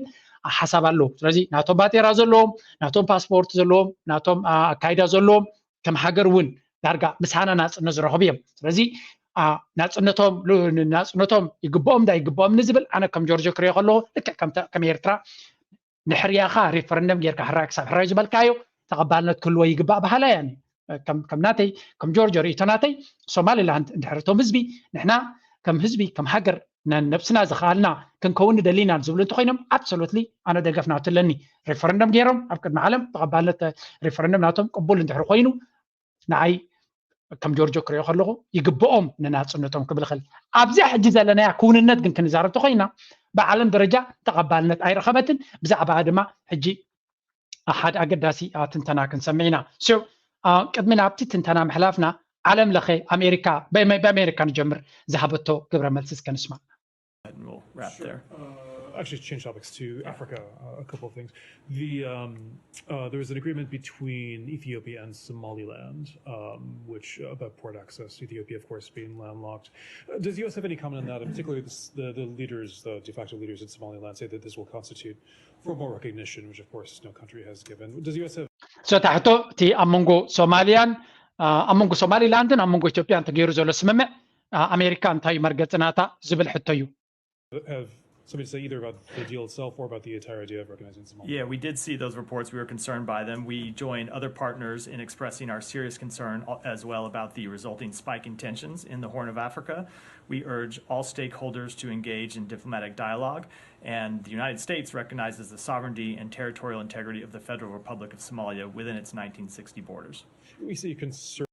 ሓሳብ ኣለዉ። ስለዚ ናቶም ባጤራ ዘለዎም፣ ናቶም ፓስፖርት ዘለዎም፣ ናቶም ኣካይዳ ዘለዎም ከም ሃገር እውን ዳርጋ ምሳና ናፅነት ዝረኸቡ እዮም። ስለዚ ናፅነቶም ናፅነቶም ይግብኦም ዳ ይግብኦም ንዝብል ኣነ ከም ጆርጆ ክሪኦ ከለኹ ልክዕ ከም ኤርትራ ንሕርያኻ ሪፈረንደም ጌርካ ሕራይ ክሳብ ሕራይ ዝበልካዮ ተቐባልነት ክህልዎ ይግባእ በሃላ እያ። ከም ናተይ ከም ጆርጆ ርእይቶ ናተይ ሶማሊላንድ እንድሕር እቶም ህዝቢ ንሕና ከም ህዝቢ ከም ሃገር ነብስና ዝኸኣልና ክንከውን ንደሊና ዝብሉ እንተኮይኖም absolutely ኣነ ደገፍ ናቱ ኣለኒ። ሪፈረንደም ገይሮም ኣብ ቅድሚ ዓለም ተቐባልነት ሪፈረንደም ናቶም ቅቡል እንድሕር ኮይኑ ንዓይ ከም ጆርጆ ክሪኦ ከለኹ ይግብኦም ንናፅነቶም ክብል ክእል። ኣብዚኣ ሕጂ ዘለናያ ክውንነት ግን ክንዛረብ ተኮይና ብዓለም ደረጃ ተቐባልነት ኣይረኸበትን። ብዛዕባ ድማ ሕጂ ሓደ ኣገዳሲ ትንተና ክንሰምዕ ኢና። ቅድሚ ናብቲ ትንተና ምሕላፍና ዓለም ለኸ ኣሜሪካ ብኣሜሪካ ንጀምር ዝሃበቶ ግብረ መልሲ እስከ ንስማዕ። And we'll wrap there. Uh, actually, change topics to Africa. Uh, a couple of things. The um, uh, there was an agreement between Ethiopia and Somaliland, um, which uh, about port access. Ethiopia, of course, being landlocked. Uh, does the U S have any comment on that? And particularly, this, the the leaders, the de facto leaders in Somaliland, say that this will constitute formal recognition, which of course no country has given. Does the U S have So ታሕቶ እቲ ኣብ መንጎ ሶማሊያን ኣብ መንጎ ሶማሊላንድን ኣብ መንጎ ኢትዮጵያን ተገይሩ ዘሎ ስምምዕ ኣሜሪካ እንታይ መርገፂ ናታ ዝብል ሕቶ እዩ። Have something to say either about the deal itself or about the entire idea of recognizing Somalia? Yeah, we did see those reports. We were concerned by them. We joined other partners in expressing our serious concern as well about the resulting spike in tensions in the Horn of Africa. We urge all stakeholders to engage in diplomatic dialogue, and the United States recognizes the sovereignty and territorial integrity of the Federal Republic of Somalia within its nineteen sixty borders. We see concern.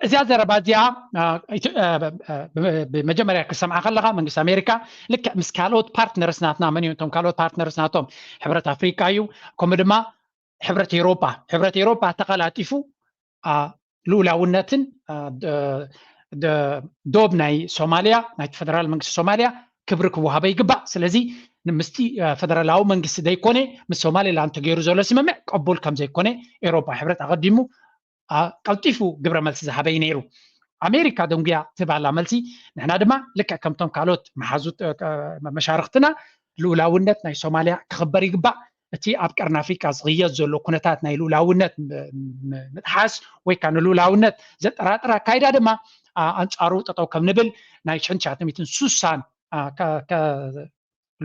እዚኣ ዘረባ እዚኣ ብመጀመርያ ክሰምዓ ከለካ መንግስቲ ኣሜሪካ ልክዕ ምስ ካልኦት ፓርትነርስ ናትና መን እዮም እቶም ካልኦት ፓርትነርስ ናቶም ሕብረት ኣፍሪካ እዩ፣ ከምኡ ድማ ሕብረት ኤሮፓ። ሕብረት ኤሮፓ ተቀላጢፉ ልኡላውነትን ዶብ ናይ ሶማሊያ ናይቲ ፈደራል መንግስቲ ሶማሊያ ክብሪ ክወሃበ ይግባእ። ስለዚ ምስቲ ፈደራላዊ መንግስቲ ዘይኮነ ምስ ሶማሊላንድ ተገይሩ ዘሎ ስምምዕ ቅቡል ከም ዘይኮነ ኤሮፓ ሕብረት ኣቀዲሙ ቀልጢፉ ግብረ መልሲ ዝሃበ እዩ ነይሩ። ኣሜሪካ ደንጉያ ትህባላ መልሲ ንሕና ድማ ልክዕ ከምቶም ካልኦት መሓዙት መሻርክትና ልኡላውነት ናይ ሶማሊያ ክኽበር ይግባእ። እቲ ኣብ ቀርኒ ኣፍሪቃ ዝቕየድ ዘሎ ኩነታት ናይ ልኡላውነት ምጥሓስ ወይ ከዓ ንልኡላውነት ዘጠራጥር ኣካይዳ ድማ ኣንፃሩ ጠጠው ከም ንብል ናይ ሽሕን ትሽዓተ ሚእትን ሱሳን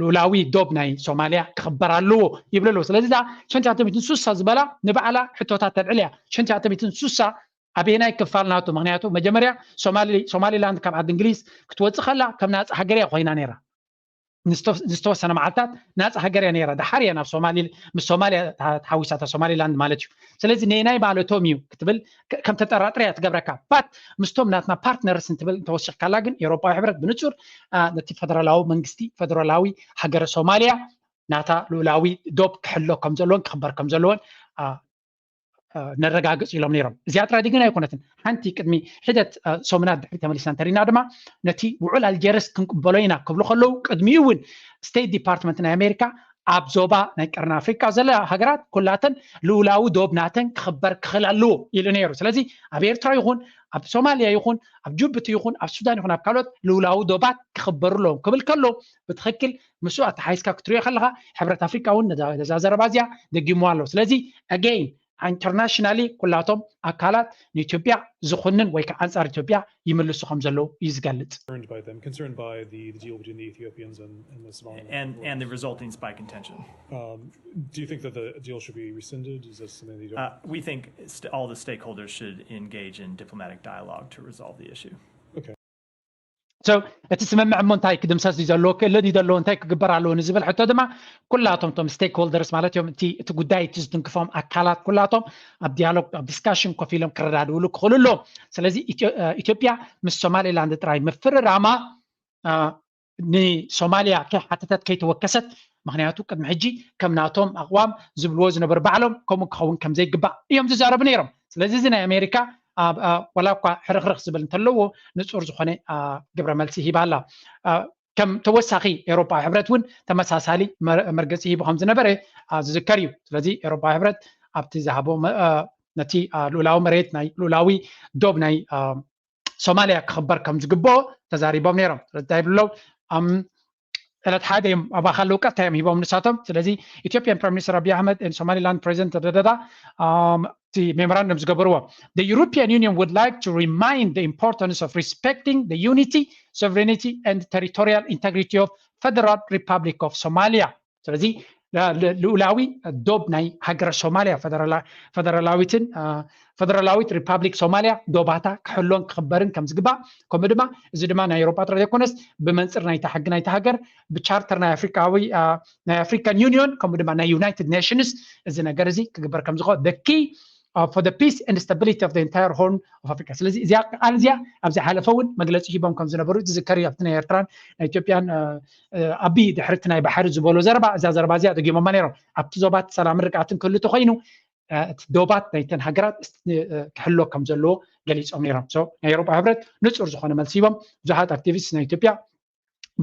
ልኡላዊ ዶብ ናይ ሶማሊያ ክኽበር ኣለዎ ይብሉ ኣለዉ። ስለዚ እዛ ሽሕን ትሽዓተ ሚእትን ሱሳ ዝበላ ንባዕላ ሕቶታት ተልዕል እያ። ሽሕን ትሽዓተ ሚእትን ሱሳ ኣበየናይ ክፋል ናቱ? ምክንያቱ መጀመርያ ሶማሊላንድ ካብ ዓዲ እንግሊዝ ክትወፅእ ከላ ከም ናፃ ሃገር እያ ኮይና ነይራ። ዝተወሰነ መዓልታት ናፃ ሃገር እያ ነይራ። ድሓር እያ ናብ ሶማሊ ምስ ሶማሊያ ተሓዊሳታ ሶማሊላንድ ማለት እዩ። ስለዚ ነናይ ማለቶም እዩ ክትብል ከም ተጠራጥር እያ ትገብረካ። ባት ምስቶም ናትና ፓርትነርስ እንትብል እንተወሲኽካላ ግን ኤውሮፓዊ ሕብረት ብንፁር ነቲ ፈደራላዊ መንግስቲ ፈደራላዊ ሃገረ ሶማሊያ ናታ ልኡላዊ ዶብ ክሕሎ ከም ዘለዎን ክኽበር ከም ዘለዎን ነረጋግፅ ኢሎም ነይሮም። እዚኣ ጥራይ ግን ኣይኮነትን። ሓንቲ ቅድሚ ሒደት ሰሙናት ድሕሪ ተመሊስና እንተሪና ድማ ነቲ ውዑል ኣልጀርስ ክንቅበሎ ኢና ክብሉ ከለዉ ቅድሚኡ እውን ስቴት ዲፓርትመንት ናይ ኣሜሪካ ኣብ ዞባ ናይ ቀርኒ ኣፍሪቃ ዘለዋ ሃገራት ኩላተን ልኡላዊ ዶብ ናተን ክኽበር ክኽእል ኣለዎ ኢሉ ነይሩ። ስለዚ ኣብ ኤርትራ ይኹን ኣብ ሶማልያ ይኹን ኣብ ጅቡቲ ይኹን ኣብ ሱዳን ይኹን ኣብ ካልኦት ልኡላዊ ዶባት ክኽበሩ ኣለዎም ክብል ከሎ ብትኽክል ምስኡ ኣተሓይዝካ ክትሪኦ ከለኻ ሕብረት ኣፍሪቃ እውን ነዛ ነዛ ዘረባ እዚኣ ደጊምዋ ኣሎ። ስለዚ again internationally ኩላቶም ኣካላት ንኢትዮጵያ ዝኹንን ወይ ከዓ ኣንጻር ኢትዮጵያ ይምልሱ ከም ዘለዉ እዩ ዝገልጽ። concerned by them, concerned by the, the deal between the Ethiopians and, and the Somalians. and and the resulting spike in tension. Um, do you think that the deal should be rescinded? Is this something that you don't? Uh, we think st- all the stakeholders should engage in diplomatic dialogue to resolve the issue. So እቲ ስምምዕ እሞ እንታይ ክድምሰስ እዩ ዘለዎ ክእለ ድዩ ዘለዎ እንታይ ክግበር ኣለዎ ንዝብል ሕቶ ድማ ኩላቶም ቶም stakeholders ማለት እዮም እቲ እቲ ጉዳይ እቲ ዝትንክፎም ኣካላት ኩላቶም ኣብ ዲያሎግ ኣብ ዲስካሽን ኮፍ ኢሎም ክረዳድእሉ ክኽእሉ ኣለዎም። ስለዚ ኢትዮ- እ፣ ኢትዮጵያ ምስ ሶማሌላንድ ጥራይ ምፍርራማ እ፣ ንሶማሊያ ከይሓተተት ከይተወከሰት ምክንያቱ ቅድሚ ሕጂ ከም ናቶም ኣቕዋም ዝብልዎ ዝነበሩ ባዕሎም ከምኡ ክኸውን ከም ዘይግባእ እዮም ዝዛረቡ ነይሮም። ስለዚ እዚ ናይ ኣሜሪካ ኣብ እ፣ ዋላ እኳ ሕርኽርኽ ዝብል እንተለዎ ንጹር ዝኾነ እ፣ ግብረ መልሲ ሂባ ኣላ። እ፣ ከም ተወሳኺ ኤውሮፓዊ ሕብረት እውን ተመሳሳሊ መር- መርገፂ ሂቡ ከም ዝነበረ እ፣ ዝዝከር እዩ። ስለዚ ኤውሮፓዊ ሕብረት ኣብቲ ዝሃቦ መ- እ፣ ነቲ እ፣ ልኡላዊ መሬት ናይ ልኡላዊ ዶብ ናይ እ፣ ሶማሊያ ክኽበር ከም ዝግብኦ ተዛሪቦም ነይሮም። ስለዚ እንታይ ይብሉ ኣለዉ? እም፣ ዕለት ሓደ እዮም ኣብ ኣኻል ቀጥታ እዮም ሂቦም ንሳቶም። ስለዚ Ethiopian Prime Minister Abiy Ahmed and Somaliland President ደደዳ እቲ ሜሞራንደም ዝገበርዎ The European Union would like to remind the importance of respecting the unity, sovereignty and territorial integrity of Federal Republic of Somalia። ስለዚ ል- ል- ልኡላዊ ዶብ ናይ ሃገረ ሶማሊያ ፈደራላ- ፈደራላዊትን እ፣ ፈደራላዊት ሪፓብሊክ ሶማሊያ ዶባታ ክሕሎን ክኽበርን ከም ዝግባእ ከምኡ ድማ እዚ ድማ ናይ ኤውሮጳ ጥራይ ዘይኮነስ ብመንፅር ናይታ ሕጊ ናይታ ሃገር ብቻርተር ናይ ኣፍሪካዊ እ፣ ናይ ኣፍሪካን ዩኒዮን ከምኡ ድማ ናይ ዩናይትድ ኔሽንስ እዚ ነገር እዚ ክግበር ከም ዝኽእል the key uh, for the peace and stability of the entire Horn of Africa። ስለዚ እዚኣ ቃል እዚኣ ኣብ ዝሓለፈ እውን መግለፂ ሂቦም ከም ዝነበሩ ዝዝከር እዩ። ኣብቲ ናይ ኤርትራን ናይ ኢትዮጵያን እ፣ እ፣ ኣቢ ድሕሪ እቲ ናይ ባሕሪ ዝበሎ ዘረባ እዛ ዘረባ እዚኣ ደጊሞማ ነይሮም። ኣብቲ ዞባት ሰላምን ርግኣትን ክህሉ ተኮይኑ እ፣ እቲ ዶባት ናይተን ሃገራት እ፣ ክሕሎ ከም ዘለዎ ገሊፆም ነይሮም። So ናይ ኤውሮጳ ሕብረት ንፁር ዝኾነ መልሲ ሂቦም። ብዙሓት ኣክቲቪስት ናይ ኢትዮጵያ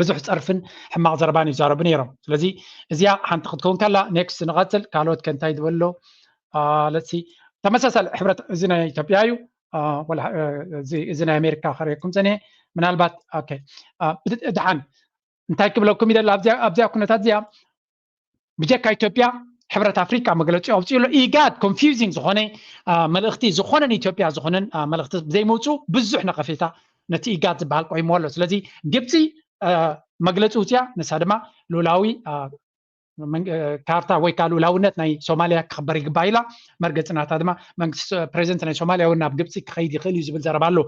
ብዙሕ ፀርፍን ሕማቕ ዘረባን ይዛረቡ ነይሮም። ስለዚ እዚኣ ሓንቲ ክትከውን ከላ ኔክስት ንቐፅል። ካልኦት ከ እንታይ ዝበሎ ለሲ ተመሳሳሊ ሕብረት እዚ ናይ ኢትዮጵያ እዩ። አ፣ ወላ እ፣ እዚ እዚ ናይ ኣሜሪካ ከርእየኩም ፀኒሐ ምናልባት ኦኬ አ፣ ብድ- ድሓን እንታይ ክብለኩም ይደሊ ኣብዚኣ ኣብዚኣ ኩነታት እዚኣ ብጀካ ኢትዮጵያ ሕብረት ኣፍሪካ መግለፂ ኣውፅኡ ኣሎ። ኢጋድ ኮንፊውዚንግ ዝኾነ አ፣ መልእኽቲ ዝኾነ ንኢትዮጵያ ዝኾነን አ፣ መልእኽቲ ብዘይምውፅኡ ብዙሕ ነቐፌታ ነቲ ኢጋድ ዝበሃል ቆይምዎ ኣሎ። ስለዚ ግብፂ አ፣ መግለፂ ውፅያ ንሳ ድማ ልኡላዊ አ፣ መን- አ፣ ካርታ ወይ ከዓ ልኡላውነት ናይ ሶማሊያ ክኽበር ይግባእ ኢላ። መርገፂ ናታ ድማ መንግስቲ ሶ- ፕሬዚደንት ናይ ሶማሊያ እውን ናብ ግብፂ ክኸይድ ይኽእል እዩ ዝብል ዘረባ ኣሎ።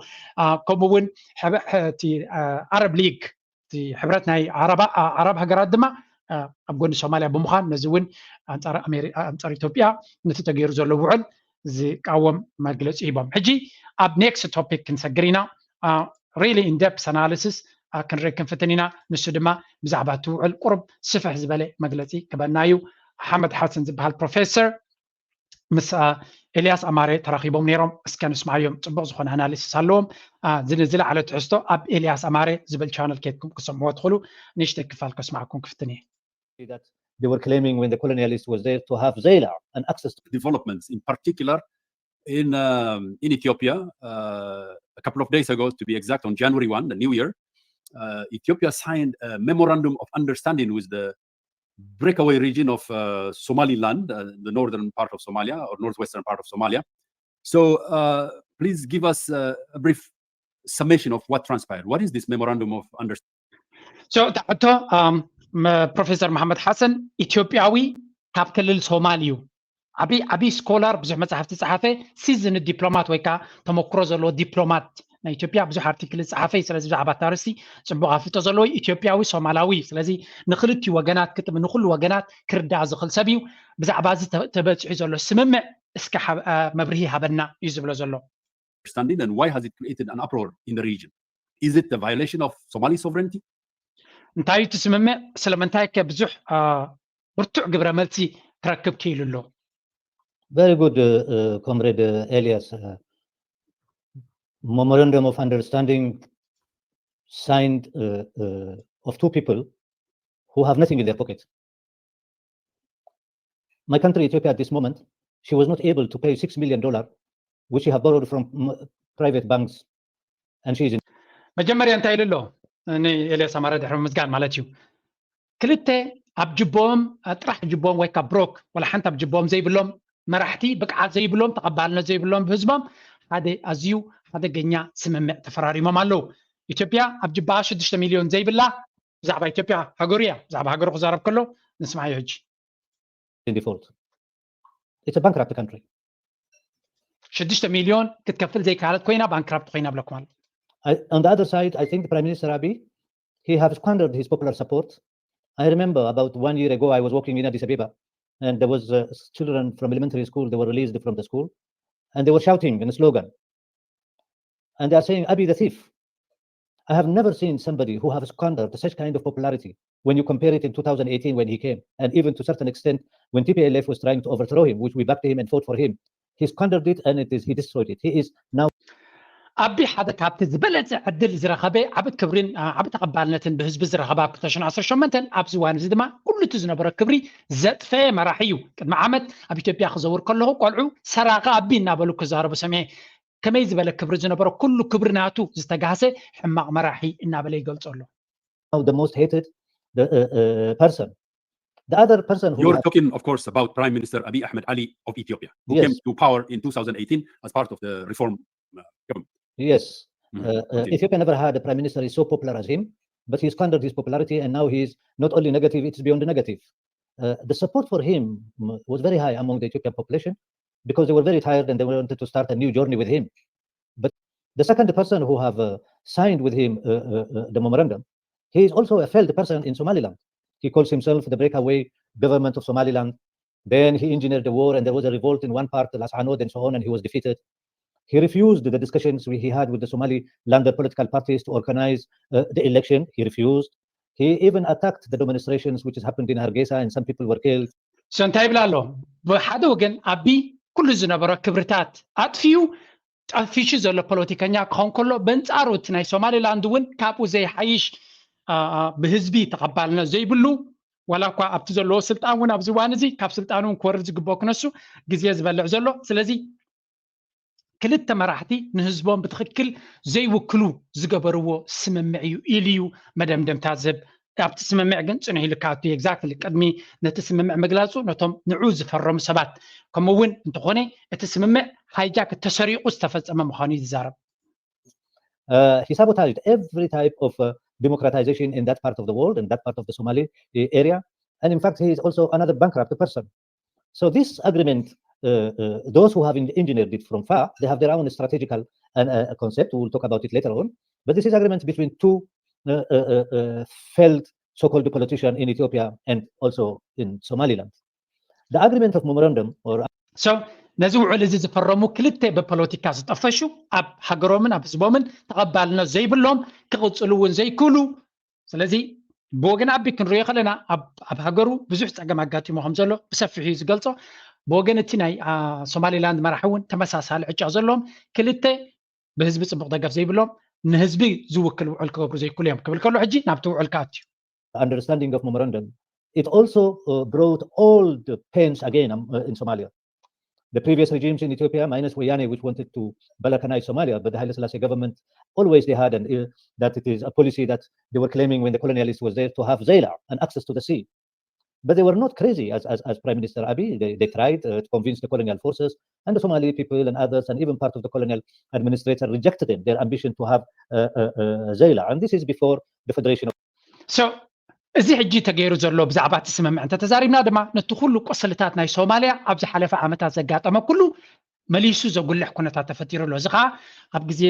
አ፣ ከምኡ እውን ሕበ- ሕ- እቲ አ፣ ኣረብ ሊግ እቲ ሕብረት ናይ ዓረባ- አ- ዓረብ ሃገራት ድማ አ፣ ኣብ ጎኒ ሶማሊያ ብምዃን ነዚ እውን ኣንፃር ኣሜሪ- ኣንፃር ኢትዮጵያ ነቲ ተገይሩ ዘሎ ውዕል ዝቃወም መግለፂ ሂቦም። ሕጂ ኣብ ኔክስት ቶፒክ ክንሰግር ኢና። ሪሊ ኢንደፕስ ኣናሊሲስ ክንርኢ ክንፍትን ኢና። ንሱ ድማ ብዛዕባ እቲ ውዕል ቁሩብ ስፍሕ ዝበለ መግለፂ ክበና እዩ። ሓመድ ሓሰን ዝበሃል ፕሮፌሰር ምስ አ፣ ኤልያስ ኣማረ ተራኺቦም ነይሮም። እስከ ንስማዓዮም፣ ፅቡቕ ዝኾነ ኣናሊሲስ ኣለዎም። አ፣ ዝን- ዝለዓለ ትሕዝቶ ኣብ ኤልያስ ኣማረ ዝብል ቻነል ኬድኩም ክሰምዕዎ ትኽእሉ። ንእሽተይ ክፋል ከስማዕኩም ክፍትን እየ። that they were claiming when the colonialist was there to have Zeila and access to developments, in particular in um, in Ethiopia. Uh, a couple of days ago, to be exact, on January one, the new year, uh, Ethiopia signed a memorandum of understanding with the breakaway region of uh, Somaliland, uh, the northern part of Somalia or northwestern part of Somalia. So uh, please give us uh, a brief summation of what transpired. What is this memorandum of understanding? So እታ ሕቶ ፕሮፌሰር መሓመድ ሓሰን ኢትዮጵያዊ ካብ ክልል ሶማል እዩ። ዓብይ ዓብይ ስኮላር ብዙሕ መፅሓፍቲ ዝፀሓፈ ሲዝን ዲፕሎማት ወይ ከዓ ተመክሮ ዘለዎ ዲፕሎማት ናይ ኢትዮጵያ ብዙሕ ኣርቲክል ዝፀሓፈ እዩ። ስለዚ ብዛዕባ ታርስቲ ፅቡቅ ኣፍልጦ ዘለዎ ኢትዮጵያዊ ሶማላዊ እዩ። ስለዚ ንክልቲኡ ወገናት ክጥም ንኩሉ ወገናት ክርዳእ ዝኽእል ሰብ እዩ። ብዛዕባ እዚ ተበፂሑ ዘሎ ስምምዕ እስከ መብርሂ ሃበና እዩ ዝብሎ ዘሎ። Understanding and why has it created an uproar in the region? Is it the violation of Somali sovereignty? እንታይ እቲ ስምምዕ? ስለምንታይ ከ ብዙሕ ብርቱዕ ግብረ መልሲ ክረክብ ክኢሉ ኣሎ? Very good, uh, uh, Comrade uh, Elias. Uh, memorandum of understanding signed uh, uh, of two people who have nothing in their pocket. My country, Ethiopia, at this moment, she was not able to pay six million dollar, which she have borrowed from mm, private banks, and she is in መጀመርያ እንታይ ኢሉ ኣሎ? ንኤልያስ ኣማረ ድሕሪ ምምስጋን ማለት እዩ። ክልተ ኣብ ጅቦም ጥራሕ ጅቦም ወይ ካብ ብሮክ ወላ ሓንቲ ኣብ ጅቦም ዘይብሎም መራሕቲ፣ ብቅዓት ዘይብሎም፣ ተቐባልነት ዘይብሎም ብህዝቦም፣ ሓደ ኣዝዩ ሓደገኛ ስምምዕ ተፈራሪሞም ኣለዉ። ኢትዮጵያ ኣብ ጅባኣ ሽዱሽተ ሚልዮን ዘይብላ፣ ብዛዕባ ኢትዮጵያ ሃገሩ እያ፣ ብዛዕባ ሃገሩ ክዛረብ ከሎ ንስማዓዮ ሕጂ። in default. It's a bankrupt country. ሽዱሽተ ሚልዮን ክትከፍል ዘይከኣለት ኮይና ባንክራፕት ኮይና ብለኩም ኣሎ። I, on the other side, I think the Prime Minister Abiy, he have squandered his popular support. I remember about one year ago, I was walking in Addis Ababa, and there was uh, children from elementary school, they were released from the school, and they were shouting in a slogan. And they are saying, Abiy the thief. I have never seen somebody who have squandered such kind of popularity when you compare it in two thousand eighteen when he came, and even to a certain extent when T P L F was trying to overthrow him, which we backed him and fought for him. He squandered it and it is, he destroyed it. He is now ኣቢ ሓደ ካብቲ ዝበለጸ ዕድል ዝረኸበ ዓቢ ክብሪን ዓቢ ተቐባልነትን ብህዝቢ ዝረኸበ ኣብ ክልተ ሽሕን ዓሰርተ ሸሞንተን ኣብዚ እዋን እዚ ድማ ኩሉ እቲ ዝነበሮ ክብሪ ዘጥፈየ መራሒ እዩ። ቅድሚ ዓመት ኣብ ኢትዮጵያ ክዘውር ከለኹ ቆልዑ ሰራቂ ኣቢ እናበሉ ክዛረቡ ሰሚዐ። ከመይ ዝበለ ክብሪ ዝነበሮ ኩሉ ክብሪ ናቱ ዝተጋህሰ ሕማቕ መራሒ እናበለ ይገልጾ ኣሎ። now the most hated the, uh, uh, person. The other person who You're have- talking, of course, about Prime Minister Abiy Ahmed Ali of Ethiopia, who Yes. came to power in two thousand eighteen as part of the reform uh, government. Yes, Mhm. uh, uh, Continue. Ethiopia never had a prime minister is so popular as him, but he squandered his popularity, and now he's not only negative; it's beyond negative. Uh, the support for him mm, was very high among the Ethiopian population because they were very tired and they wanted to start a new journey with him. But the second person who have uh, signed with him uh, uh, uh, the memorandum, he is also a failed person in Somaliland. He calls himself the breakaway government of Somaliland. Then he engineered the war, and there was a revolt in one part, Las Anod and so on, and he was defeated. He refused the discussions we, he had with the Somaliland political parties to organize uh, the election. He refused. He even attacked the demonstrations which has happened in Hargeisa, and some people were killed. So እንታይ ይብል ኣሎ? ብሓደ ወገን ኣቢ ኩሉ ዝነበሮ ክብርታት ኣጥፊኡ ጠፊሹ ዘሎ ፖለቲከኛ ክኸውን ከሎ፣ በንጻሩ እቲ ናይ ሶማሊላንድ እውን ካብኡ ዘይሓይሽ፣ አ፣ አ፣ ብህዝቢ ተቐባልነት ዘይብሉ፣ ዋላ እኳ ኣብቲ ዘለዎ ስልጣን እውን ኣብዚ እዋን እዚ ካብ ስልጣኑ እውን ክወርድ ዝግብኦ ክነሱ ግዜ ዝበልዕ ዘሎ። ስለዚ ክልተ መራሕቲ ንህዝቦም ብትኽክል ዘይውክሉ ዝገበርዎ ስምምዕ እዩ ኢሉ እዩ መደምደምታ ዝህብ። ኣብቲ ስምምዕ ግን ጽንሕ ኢሉ ክኣቱ እዩ። ኤግዛክትሊ ቅድሚ ነቲ ስምምዕ ምግላጹ ነቶም ንዑ ዝፈረሙ ሰባት፣ ከምኡ እውን እንተኾነ እቲ ስምምዕ ሃይጃክ ተሰሪቑ ዝተፈጸመ ምዃኑ እዩ ዝዛረብ። Uh, he sabotaged every type of uh, democratization in that part of the world, in that part of the Somali uh, area. And in fact, he is also another bankrupt person. So this agreement, uh, uh, those who have en- engineered it from far, they have their own strategical and uh, concept. We'll talk about it later on. But this is agreement between two uh, uh, uh, uh, failed so-called politicians in Ethiopia and also in Somaliland. The agreement of memorandum or So ነዚ ውዕል እዚ ዝፈረሙ ክልተ ብፖለቲካ ዝጠፈሹ፣ ኣብ ሃገሮምን ኣብ ህዝቦምን ተቐባልነት ዘይብሎም፣ ክቕጽሉ እውን ዘይክእሉ። ስለዚ ብወገን ኣቢ ክንሪኦ ከለና ኣብ ኣብ ሃገሩ ብዙሕ ጸገም ኣጋጢሞ ከም ዘሎ ብሰፊሑ እዩ ዝገልጾ። ብወገን እቲ ናይ አ፣ ሶማሊላንድ መራሒ እውን ተመሳሳሊ ዕጫ ዘለዎም ክልተ ብህዝቢ ጽቡቕ ደገፍ ዘይብሎም ንህዝቢ ዝውክል ውዕል ክገብሩ ዘይክእሉ እዮም ክብል ከሎ ሕጂ ናብቲ ውዕል ክኣቱ እዩ። understanding of memorandum, it also uh, brought all the pains again um, uh, in Somalia. The previous regimes in Ethiopia, minus Wayane, which wanted to balkanize Somalia, but the Haile Selassie government always they had an uh, that it is a policy that they were claiming when the colonialist was there to have Zeila and access to the sea. But they were not crazy as, as, as Prime Minister Abiy. They, they tried uh, to convince the colonial forces and the Somali people and others, and even part of the colonial administrator rejected them, their ambition to have uh, uh, uh, Zeila. And this is before the federation of So እዚ ሕጂ ተገይሩ ዘሎ ብዛዕባ እቲ ስምምዕ እንተተዛሪብና ድማ ነቲ ኩሉ ቁስልታት ናይ ሶማልያ ኣብ ዝሓለፈ ዓመታት ዘጋጠመ ኩሉ መሊሱ ዘጉልሕ ኩነታት ተፈጢሩ ኣሎ። እዚ ከዓ ኣብ ግዜ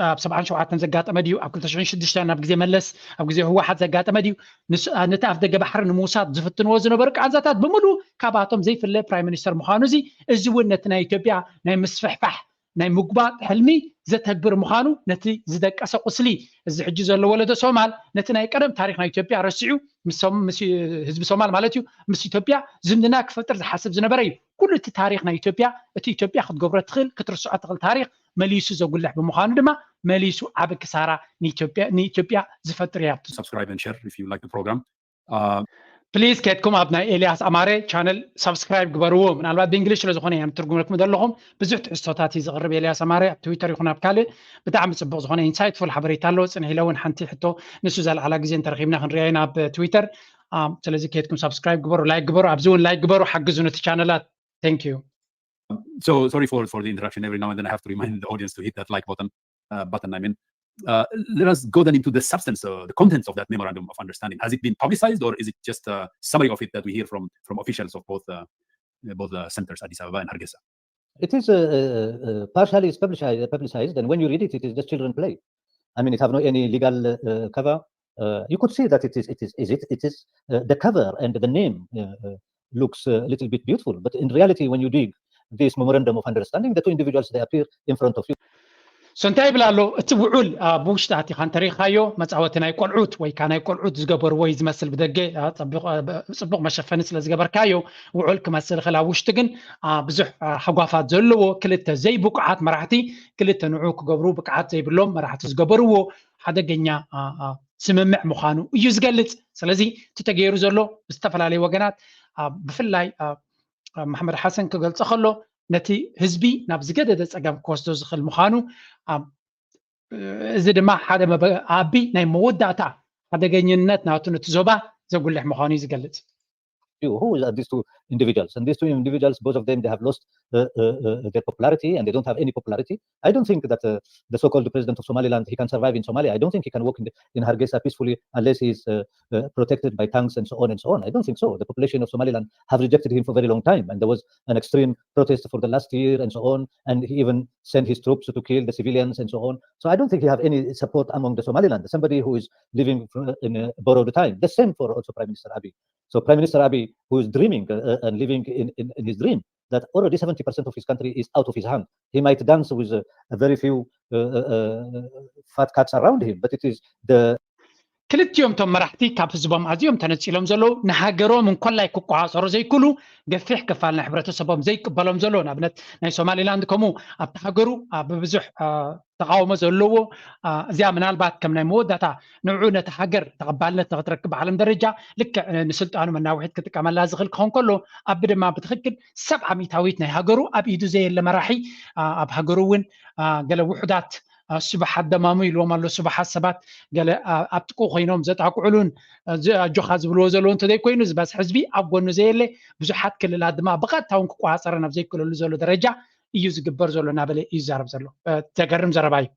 ኣብ ሰብዓን ሸውዓተን ዘጋጠመ ድዩ፣ ኣብ ክልተ ሽሕን ሽዱሽተን ኣብ ግዜ መለስ ኣብ ግዜ ህወሓት ዘጋጠመ ድዩ፣ ንስ- ነቲ ኣፍ ደገ ባሕሪ ንምውሳድ ዝፍትንዎ ዝነበሩ ቃንዛታት ብምሉ ካብኣቶም ዘይፍለ ፕራይም ሚኒስተር ምዃኑ እዚ እዚ እውን ነቲ ናይ ኢትዮጵያ ናይ ምስፍሕፋሕ ናይ ምጉባጥ ሕልሚ ዘተግብር ምዃኑ ነቲ ዝደቀሰ ቁስሊ እዚ ሕጂ ዘሎ ወለዶ ሶማል ነቲ ናይ ቀደም ታሪክ ናይ ኢትዮጵያ ረሲዑ ምስ ሶም- ምስ ህዝቢ ሶማል ማለት እዩ ምስ ኢትዮጵያ ዝምድና ክፈጥር ዝሓስብ ዝነበረ እዩ። ኩሉ እቲ ታሪክ ናይ ኢትዮጵያ እቲ ኢትዮጵያ ክትገብሮ ትኽእል ክትርስዖ ትኽእል ታሪክ መሊሱ ዘጉልሕ ብምዃኑ ድማ መሊሱ ዓቢ ክሳራ ንኢትዮጵያ ንኢትዮጵያ ዝፈጥር እያ። Subscribe and share if you like the program. Uh, ፕሊዝ ከድኩም ኣብ ናይ ኤልያስ ኣማረ ቻነል ሳብስክራይብ ግበርዎ። ምናልባት ብእንግሊሽ ስለ ዝኾነ እዮም ትርጉመልኩም ዘለኹም። ብዙሕ ትሕዝቶታት እዩ ዝቕርብ ኤልያስ ኣማረ ኣብ ትዊተር ይኹን ኣብ ካልእ። ብጣዕሚ ጽቡቕ ዝኾነ ኢንሳይትፉል ሓበሬታ ኣለዎ። ጽንሕ ኢለ እውን ሓንቲ ሕቶ ንሱ ዘልዓላ ግዜ እንተረኺብና ክንሪኣ ኢና ኣብ ትዊተር። ስለዚ ከድኩም ሳብስክራይብ ግበሩ፣ ላይክ ግበሩ፣ ኣብዚ እውን ላይክ ግበሩ፣ ሓግዙ ነቲ ቻነላት። Thank you. So sorry for for the interruption. Every now and then I have to remind the audience to hit that like button. Uh, button, I mean, uh, let us go then into the substance, uh, the contents of that memorandum of understanding. Has it been publicized, or is it just a summary of it that we hear from from officials of both uh, both uh, centers, Addis Ababa and Hargeisa? It is uh, uh, partially is publicized, publicized, and when you read it, it is just children play. I mean, it have no any legal uh, cover. Uh, you could see that it is, it is, is it, it is uh, the cover and the name uh, uh, looks a little bit beautiful, but in reality, when you dig this memorandum of understanding, the two individuals, they appear in front of you. So እንታይ ይብል ኣሎ? እቲ ውዑል ብውሽጢ ኣቲኻ እንተሪኻዮ መፃወቲ ናይ ቆልዑት ወይ ከዓ ናይ ቆልዑት ዝገበርዎ እዩ ዝመስል ብደገ። ፅቡቕ መሸፈኒ ስለ ዝገበርካዮ ውዑል ክመስል ይኽእል። ኣብ ውሽጢ ግን ብዙሕ ሃጓፋት ዘለዎ፣ ክልተ ዘይብቁዓት መራሕቲ፣ ክልተ ንዑ ክገብሩ ብቅዓት ዘይብሎም መራሕቲ ዝገበርዎ ሓደገኛ ስምምዕ ምዃኑ እዩ ዝገልፅ። ስለዚ እቲ ተገይሩ ዘሎ ብዝተፈላለዩ ወገናት ብፍላይ መሓመድ ሓሰን ክገልፆ ከሎ ነቲ ህዝቢ ናብ ዝገደደ ፀገም ክወስዶ ዝኽእል ምዃኑ፣ እዚ ድማ ሓደ ኣቢ ናይ መወዳእታ ሓደገኝነት ናቱ ነቲ ዞባ ዘጉልሕ ምዃኑ እዩ ዝገልፅ። Who are these two individuals? And these two individuals, both of them, they have lost uh, uh, uh, their popularity, and they don't have any popularity. I don't think that uh, the so-called president of Somaliland, he can survive in Somalia. I don't think he can work in, the, in Hargeisa peacefully unless he is uh, uh, protected by tanks and so on and so on. I don't think so. The population of Somaliland have rejected him for a very long time, and there was an extreme protest for the last year and so on, and he even sent his troops to kill the civilians and so on. So I don't think he have any support among the Somaliland. Somebody who is living in a borrowed time. The same for also Prime Minister Abiy. So Prime Minister Abiy, who is dreaming uh, and living in, in, in, his dream, that already seventy percent of his country is out of his hand. He might dance with uh, a very few uh, uh, fat cats around him, but it is the ክልቲኦም እቶም መራሕቲ ካብ ህዝቦም ኣዝዮም ተነፂሎም ዘለዉ፣ ንሃገሮም እንኮላይ ክቆፃፀሩ ዘይክእሉ፣ ገፊሕ ክፋል ናይ ሕብረተሰቦም ዘይቅበሎም ዘሎ፣ ንኣብነት ናይ ሶማሊላንድ ከምኡ ኣብቲ ሃገሩ ብብዙሕ ተቃውሞ ዘለዎ፣ እዚኣ ምናልባት ከም ናይ መወዳእታ ንዑ ነቲ ሃገር ተቐባልነት ንክትረክብ ብዓለም ደረጃ ልክዕ ንስልጣኑ መናውሒት ክጥቀመላ ዝኽእል ክኸውን ከሎ፣ ኣቢ ድማ ብትኽክል ሰብዓ ሚእታዊት ናይ ሃገሩ ኣብ ኢዱ ዘየለ መራሒ፣ ኣብ ሃገሩ እውን ገለ ውሑዳት ስብሓት ደማሙ ኢልዎም ኣሎ። ስብሓት ሰባት ገለ ኣብ ጥቁ ኮይኖም ዘጣቅዕሉን ኣጆኻ ዝብልዎ ዘለዉ እንተዘይኮይኑ ዝበዝሕ ህዝቢ ኣብ ጎኑ ዘየለ፣ ብዙሓት ክልላት ድማ ብቐጥታ እውን ክቆፃፀረ ናብ ዘይክእለሉ ዘሎ ደረጃ እዩ ዝግበር ዘሎ እናበለ እዩ ዝዛረብ ዘሎ። ዘገርም ዘረባ እዩ።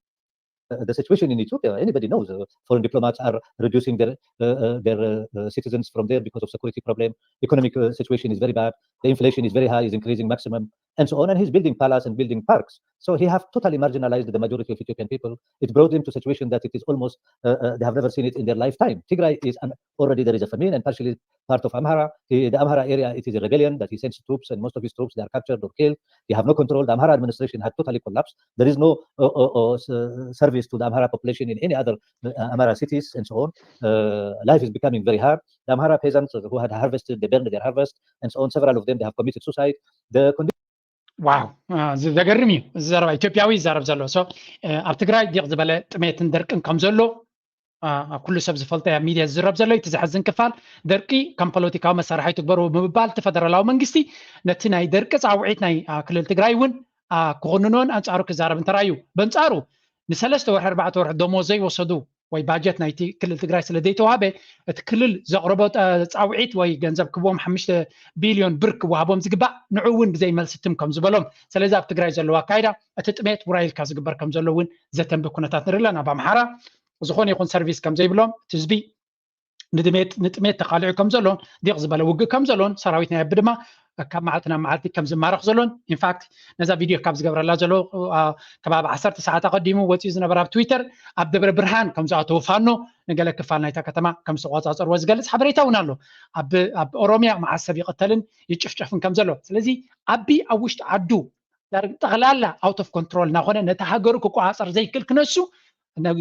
The situation in Ethiopia, anybody knows. Uh, foreign diplomats are reducing their uh, uh, their uh, citizens from there because of security problem. Economic uh, situation is very bad. The inflation is very high, is increasing maximum, and so on. And he's building palace and building parks. So he have totally marginalized the majority of Ethiopian people. It brought them to a situation that it is almost uh, uh, they have never seen it in their lifetime. Tigray is an, already there is a famine, and partially part of Amhara. He, the Amhara area, it is a rebellion that he sends troops, and most of his troops, they are captured or killed. They have no control. The Amhara administration had totally collapsed. There is no uh, uh, uh, service to the Amhara population in any other uh, Amhara cities and so on. Uh, life is becoming very hard. The Amhara peasants who had harvested, they burned their harvest and so on. Several of them, they have committed suicide. The wow, ዘገርም እዩ። እዚ ዘረባ ኢትዮጵያዊ ይዛረብ ዘሎ። ኣብ ትግራይ ዲቕ ዝበለ ጥሜትን ደርቅን ከም ዘሎ ኩሉ ሰብ ዝፈልጦ ኣብ ሚድያ ዝዝረብ ዘሎ። እቲ ዘሕዝን ክፋል፣ ደርቂ ከም ፖለቲካዊ መሳርሒ ኣይትግበርዎ ብምባል እቲ ፈደራላዊ መንግስቲ ነቲ ናይ ደርቂ ፃውዒት ናይ ክልል ትግራይ እውን ክኹንኖን ኣንፃሩ ክዛረብ እንተራዩ፣ በንፃሩ ንሰለስተ ወርሒ ኣርባዕተ ወርሒ ደሞዝ ዘይወሰዱ ወይ ባጀት ናይቲ ክልል ትግራይ ስለ ዘይተዋህበ እቲ ክልል ዘቕረቦ ፃውዒት ወይ ገንዘብ ክቦም ሓሙሽተ ቢልዮን ብር ክወሃቦም ዝግባእ ንዑ እውን ብዘይ መልሲ ትም ከም ዝበሎም። ስለዚ ኣብ ትግራይ ዘለዎ ኣካይዳ እቲ ጥሜት ውራይ ኢልካ ዝግበር ከም ዘሎ እውን ዘተንብብ ኩነታት ንርኢ ኣለና። ኣብ ኣምሓራ ዝኾነ ይኹን ሰርቪስ ከም ዘይብሎም፣ እቲ ህዝቢ ንጥሜት ንጥሜት ተቃሊዑ ከም ዘሎን ዲቕ ዝበለ ውግእ ከም ዘሎን ሰራዊት ናይ ኣቢ ድማ ካብ መዓልቲ ናብ መዓልቲ ከም ዝማረኽ ዘሎን፣ ኢንፋክት ነዛ ቪድዮ ካብ ዝገብረላ ዘሎ ከባቢ ዓሰርተ ሰዓት ኣቐዲሙ ወፂኡ ዝነበረ ኣብ ትዊተር ኣብ ደብረ ብርሃን ከም ዝኣተወ ፋኖ ንገለ ክፋል ናይታ ከተማ ከም ዝተቆፃፀርዎ ዝገልፅ ሓበሬታ እውን ኣሎ። ኣብ ኦሮሚያ መዓስ ሰብ ይቕተልን ይጭፍጨፍን ከም ዘሎ። ስለዚ ኣቢ ኣብ ውሽጢ ዓዱ ጠቕላላ ኣውት ኦፍ ኮንትሮል እናኾነ ነቲ ሃገሩ ክቆፃፀር ዘይክእል ክነሱ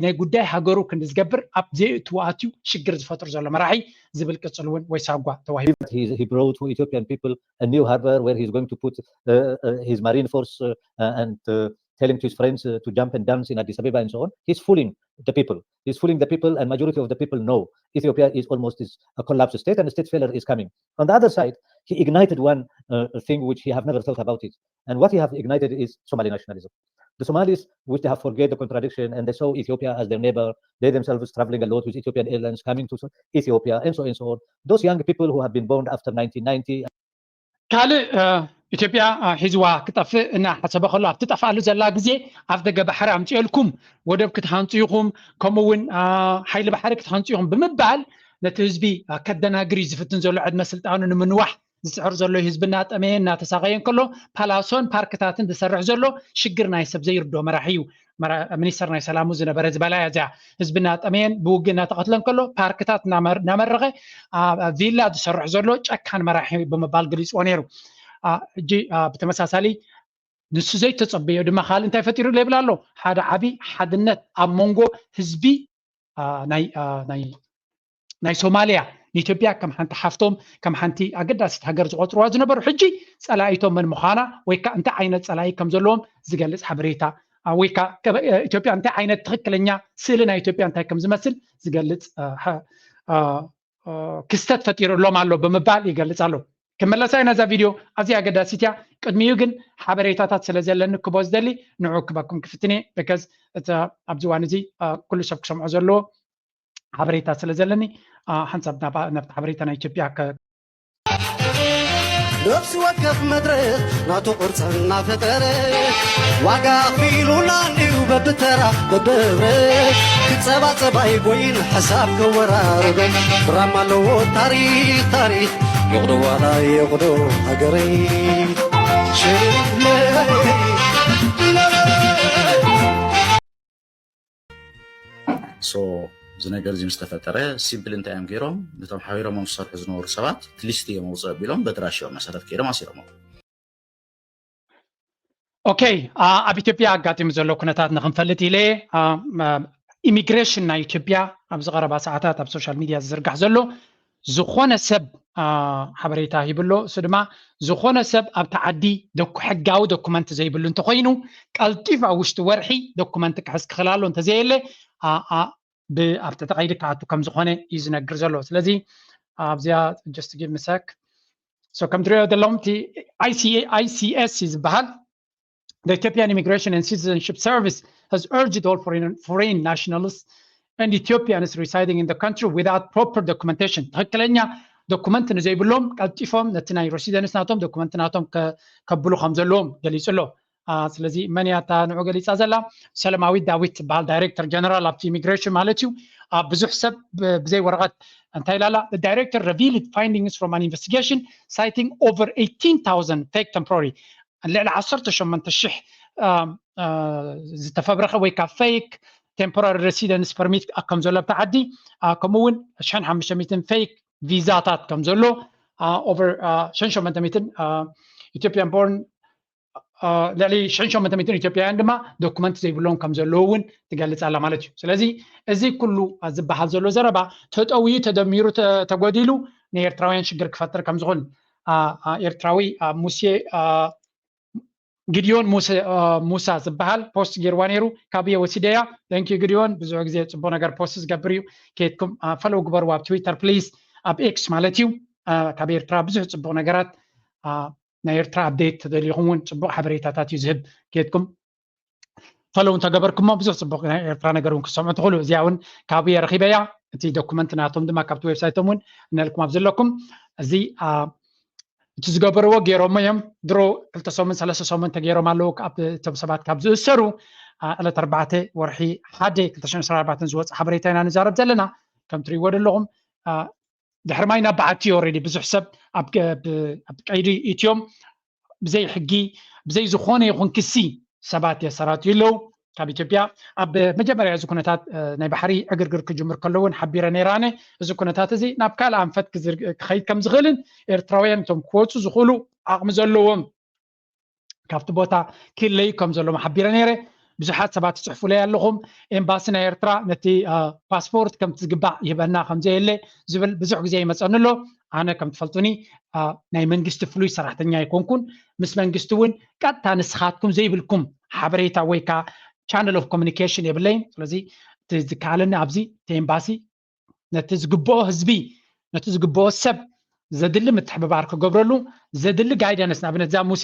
ናይ ጉዳይ ሃገሩ ክንዲ ዝገብር ኣብ ዘይእትዎ ኣትዩ ሽግር ዝፈጥር ዘሎ መራሒ ዝብል ቅፅል እውን ወይ ሳጓ ተዋሂቡ። He brought to Ethiopian people a new harbor where he's going to put uh, uh, his marine force uh, and uh, telling to his friends uh, to jump and dance in Addis Ababa and so on. He's fooling the people. He's fooling the people, and majority of the people know Ethiopia is almost is a collapse state, and state failure is coming. On the other side, he ignited one uh, thing which he have never thought about it. And what he have ignited is Somali nationalism. The Somalis, which they have forget the contradiction, and they saw Ethiopia as their neighbor, they themselves traveling a lot with Ethiopian Airlines, coming to Ethiopia, and so and so on. Those young people who have been born after nineteen ninety. ካልእ ኢትዮጵያ ሒዝዋ ክጠፍእ እናሓሰበ ከሎ ኣብቲ ጠፍኣሉ ዘላ ግዜ ኣፍ ደገ ባሕሪ ኣምፅኤልኩም፣ ወደብ ክትሃንፁ ኢኹም፣ ከምኡ እውን ሓይሊ ባሕሪ ክትሃንፁ ኢኹም ብምባል ነቲ ህዝቢ ከደናግር እዩ ዝፍትን ዘሎ። ዕድመ ስልጣኑ ንምንዋሕ ዝፅዕር ዘሎ፣ ህዝቢ እናጠመየ እናተሳቀየ እንከሎ ፓላሶን ፓርክታትን ዝሰርሕ ዘሎ ሽግር ናይ ሰብ ዘይርዶ መራሒ እዩ። ሚኒስተር ናይ ሰላሙ ዝነበረ ዝበላ እያ እዚኣ። ህዝቢ እናጠመየን ብውግእ እናተቐትለ እንከሎ ፓርክታት እናመረቐ ቪላ ዝሰርሕ ዘሎ ጨካን መራሒ ብምባል ገሊፅዎ ነይሩ። ሕጂ ብተመሳሳሊ ንሱ ዘይተፀበዮ ድማ ካልእ እንታይ ፈጢሩ ይብል ኣሎ። ሓደ ዓብዪ ሓድነት ኣብ መንጎ ህዝቢ ናይ ናይ ሶማልያ ንኢትዮጵያ ከም ሓንቲ ሓፍቶም ከም ሓንቲ ኣገዳሲት ሃገር ዝቆፅርዋ ዝነበሩ ሕጂ ፀላኢቶም መን ምዃና ወይ ከዓ እንታይ ዓይነት ፀላኢ ከም ዘለዎም ዝገልፅ ሓበሬታ ወይ ከዓ ኢትዮጵያ እንታይ ዓይነት ትኽክለኛ ስእሊ ናይ ኢትዮጵያ እንታይ ከም ዝመስል ዝገልፅ ክስተት ፈጢሩሎም ኣሎ ብምባል ይገልፅ ኣሎ። ክመለሳ ኢና እዛ ቪድዮ ኣዝያ ኣገዳሲት እያ። ቅድሚኡ ግን ሓበሬታታት ስለ ዘለኒ ክቦ ዝደሊ ንዑ ክበኩም ክፍትኔ በከዝ እቲ ኣብዚ ዋን እዚ ኩሉ ሰብ ክሰምዖ ዘለዎ ሓበሬታ ስለ ዘለኒ ሓንሳብ ናብቲ ሓበሬታ ናይ ኢትዮጵያ ነፍሲ ወከፍ መድረኽ ናቱ ቅርፂ እናፈጠረ ዋጋ ኣኽፊሉና እንድዩ በብተራ በብህብረ ክፀባፀብ ኣይጎይን ሓሳብ ከወራርዶ ድራማ ኣለዎ ታሪኽ ታሪኽ ይቕዶ ዋላ ይቕዶ ሃገረይ ሽለ so እዚ ነገር እዚ ምስ ተፈጠረ ሲምፕል እንታይ እዮም ገይሮም? ነቶም ሓቢሮሞም ዝሰርሑ ዝነበሩ ሰባት እቲ ሊስት እዮም ኣውፅእ ኣቢሎም በድራሽኦም መሰረት ከይዶም ኣሲሮሞም። ኦኬ፣ ኣብ ኢትዮጵያ ኣጋጢሙ ዘሎ ኩነታት ንክንፈልጥ ኢለ ኢሚግሬሽን ናይ ኢትዮጵያ ኣብዚ ቀረባ ሰዓታት ኣብ ሶሻል ሚድያ ዝዝርጋሕ ዘሎ ዝኾነ ሰብ ሓበሬታ ሂብሎ። እሱ ድማ ዝኾነ ሰብ ኣብቲ ዓዲ ሕጋዊ ዶኩመንት ዘይብሉ እንተኮይኑ ቀልጢፉ ኣብ ውሽጢ ወርሒ ዶኩመንት ክሕዝ ክኽእል ኣሎ፣ እንተዘየለ ኣብ ትሕቲ ቀይዲ ክኣቱ ከም ዝኾነ እዩ ዝነግር ዘሎ። ስለዚ ኣብዚኣ just give me sec so ከም ትሪኦ ዘለኹም እቲ ICS እዩ ዝበሃል። The Ethiopian Immigration and Citizenship Service has urged all foreign, foreign nationals and Ethiopians residing in the country without proper documentation ትኽክለኛ ዶኩመንት ንዘይብሎም ቀልጢፎም ነቲ ናይ ሬሲደንስ ናቶም ዶኩመንት ናቶም ከብሉ ከም ዘለዎም ገሊጹ ኣሎ። ስለዚ መን እያ እታ ንዑ ገሊፃ ዘላ? ሰለማዊት ዳዊት ትበሃል፣ ዳይሬክተር ጀነራል ኣብቲ ኢሚግሬሽን ማለት እዩ። ብዙሕ ሰብ ብዘይ ወረቐት እንታይ ኢላላ? Director revealed findings from an investigation citing over eighteen thousand fake temporary ልዕሊ ዓሰርተ ሸሞንተ ሽሕ ዝተፈብረኸ ወይ ካብ ፌክ ቴምፖራሪ ሬሲደንስ ፐርሚት ከም ዘሎ ኣብቲ ዓዲ ከምኡ እውን ሽሕን ሓሙሽተ ሚእትን ፌክ ቪዛታት ከም ዘሎ over ሽሕን ሸሞንተ ሚእትን ኢትዮጵያን ቦርን ልዕሊ ሽሕን ሸሞንተ ሚእትን ኢትዮጵያውያን ድማ ዶኩመንት ዘይብሎም ከም ዘለዉ እውን ትገልፅ ኣላ ማለት እዩ። ስለዚ እዚ ኩሉ ዝበሃል ዘሎ ዘረባ ተጠውዩ ተደሚሩ ተጎዲሉ ንኤርትራውያን ሽግር ክፈጥር ከም ዝኽእል ኤርትራዊ ሙሴ ግድዮን ሙሳ ዝበሃል ፖስት ገይርዋ ነይሩ። ካብየ ወሲደያ። Thank you ግድዮን፣ ብዙሕ ግዜ ፅቡቅ ነገር ፖስት ዝገብር እዩ። ከይድኩም ፈለው ግበርዎ ኣብ ትዊተር ፕሊዝ፣ ኣብ ኤክስ ማለት እዩ። ካብ ኤርትራ ብዙሕ ፅቡቅ ነገራት ናይ ኤርትራ ኣፕዴት ተደሊኹም እውን ፅቡቅ ሓበሬታታት እዩ ዝህብ። ከይድኩም ፈለው እንተገበርኩሞ ብዙሕ ፅቡቅ ናይ ኤርትራ ነገር እውን ክሰምዑ ትኽእሉ። እዚኣ እውን ካብየ ረኺበያ። እቲ ዶኩመንት ናቶም ድማ ካብቲ ዌብሳይቶም እውን እነልኩም ኣብ ዘለኩም እዚ እቲ ዝገበርዎ ገይሮሞ እዮም። ድሮ ክልተ ሰሙን ሰለስተ ሰሙን ተገይሮም ኣለዉ። እቶም ሰባት ካብ ዝእሰሩ ዕለት ኣርባዕተ ወርሒ ሓደ ክልተ ሽሕን ዕስራን ኣርባዕተን ዝወፅእ ሓበሬታ ኢና ንዛረብ ዘለና። ከም ትሪእዎ ዘለኹም ድሕሪ ማይ ናብ በዓቲ ኦልሬዲ ብዙሕ ሰብ ኣብ ቀይዲ ኢትዮም ብዘይ ሕጊ ብዘይ ዝኾነ ይኹን ክሲ ሰባት የሰራትዩ ኣለዉ። ካብ ኢትዮጵያ ኣብ መጀመርያ እዚ ኩነታት ናይ ባሕሪ ዕግርግር ክጅምር ከሎ እውን ሓቢረ ነይረ ኣነ። እዚ ኩነታት እዚ ናብ ካልእ ኣንፈት ክኸይድ ከም ዝኽእልን ኤርትራውያን እቶም ክወፁ ዝኽእሉ ዓቕሚ ዘለዎም ካብቲ ቦታ ክለዩ ከም ዘለዎም ሓቢረ ነይረ። ብዙሓት ሰባት ትፅሕፉለይ ኣለኹም። ኤምባሲ ናይ ኤርትራ ነቲ ፓስፖርት ከምቲ ዝግባእ ይህበና ከም ዘየለ ዝብል ብዙሕ ግዜ ይመፀኒ ኣሎ። ኣነ ከም ትፈልጡኒ ናይ መንግስቲ ፍሉይ ሰራሕተኛ ኣይኮንኩን። ምስ መንግስቲ እውን ቀጥታ ንስኻትኩም ዘይብልኩም ሓበሬታ ወይ ከዓ channel of communication የብለይን። ስለዚ እቲ ዝከኣለኒ ኣብዚ እቲ ኤምባሲ ነቲ ዝግብኦ ህዝቢ፣ ነቲ ዝግብኦ ሰብ ዘድሊ ምትሕብባር ክገብረሉ፣ ዘድሊ guidance፣ ንኣብነት እዛ ሙሴ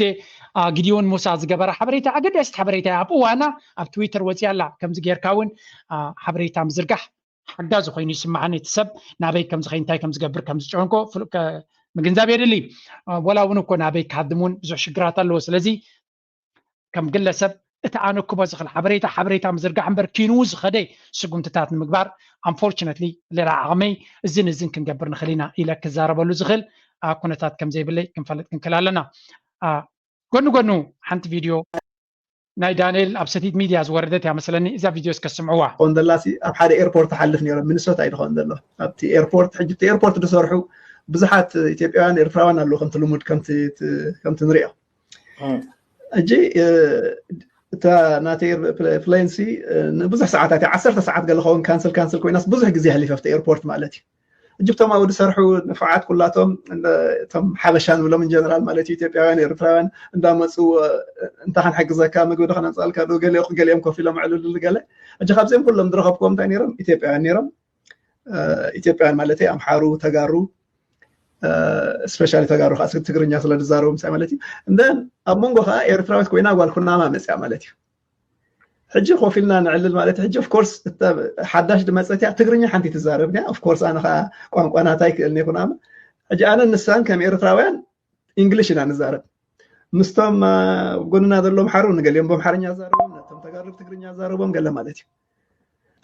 ጊዲዮን ሙሳ ዝገበራ ሓበሬታ ኣገዳሲት ሓበሬታ እያ። ኣብ እዋና ኣብ ትዊተር ወፂኣ ኣላ። ከምዚ ጌርካ እውን ሓበሬታ ምዝርጋሕ ሓጋዚ ኮይኑ ይስማዓኒ። እቲ ሰብ ናበይ ከም ዝኸይ እንታይ ከም ዝገብር ከም ዝጨንቆ ምግንዛብ የድሊ። ወላ እውን እኮ ናበይ ክሃድም እውን ብዙሕ ሽግራት ኣለዎ። ስለዚ ከም ግለሰብ እቲ ኣነ ክቦ ዝኽእል ሓበሬታ ሓበሬታ ምዝርጋሕ እምበር ኪንኡ ዝኸደ ስጉምትታት ንምግባር unfortunately ሌላ ዓቕመይ እዝን እዝን ክንገብር ንኽእል ኢና ኢለ ክዛረበሉ ዝኽእል ኩነታት ከም ዘይብለይ ክንፈልጥ ክንክእል ኣለና። ጎኒ ጎኑ ሓንቲ ቪድዮ ናይ ዳንኤል ኣብ ሰቲት ሚድያ ዝወረደት እያ መስለኒ። እዛ ቪድዮ እስከ ስምዕዋ። ኮን ደላሲ ኣብ ሓደ ኤርፖርት ሓልፍ ነይሮም። ሚኒሶታ እዩ ዝኸውን ዘሎ። ኣብቲ ኤርፖርት ሕጂ እቲ ኤርፖርት ዝሰርሑ ብዙሓት ኢትዮጵያውያን ኤርትራውያን ኣለዉ ከምቲ ልሙድ ከምቲ ንሪኦ። ሕጂ እታ ናተይ ፕሌንሲ ንብዙሕ ሰዓታት ዓሰርተ ሰዓት ገለ ኸውን ካንስል ካንስል ኮይናስ ብዙሕ ግዜ ኣሕሊፈ ኣብቲ ኤርፖርት ማለት እዩ። እጅብቶም ኣብኡ ዝሰርሑ ንፉዓት ኩላቶም እቶም ሓበሻ ንብሎም ጀነራል ማለት እዩ ኢትዮጵያውያን ኤርትራውያን እንዳመፁ እንታይ ክንሕግዘካ ምግቢ ዶ ከነምፃልካ ዶ ገሊኦም ኮፍ ኢሎም ዕልል ገለ። ሕጂ ካብዚኦም ኩሎም ዝረኸብክዎም እንታይ ነይሮም? ኢትዮጵያውያን ነይሮም። ኢትዮጵያውያን ማለት ኣምሓሩ፣ ተጋሩ፣ ስፔሻሊ ተጋሩ ከዓ ትግርኛ ስለ ዝዛረቡ ምሳይ ማለት እዩ። እንደን ኣብ መንጎ ከዓ ኤርትራዊት ኮይና ጓል ኩናማ መፅያ ማለት እዩ። ሕጂ ኮፍ ኢልና ንዕልል ማለት ሕጂ ኦፍኮርስ ሓዳሽ ድመፀት እያ ትግርኛ ሓንቲ ትዛረብ እያ። ኦፍኮርስ ኣነ ከዓ ቋንቋ ናታ ይክእልኒ ኩናማ። ሕጂ ኣነ ንሳን ከም ኤርትራውያን ኢንግሊሽ ኢና ንዛረብ። ምስቶም ጎንና ዘለዉ ኣምሓሩ ንገሊኦም ብኣምሓርኛ ዛረቦም ነቶም ተጋሩ ትግርኛ ዛረቦም ገለ ማለት እዩ።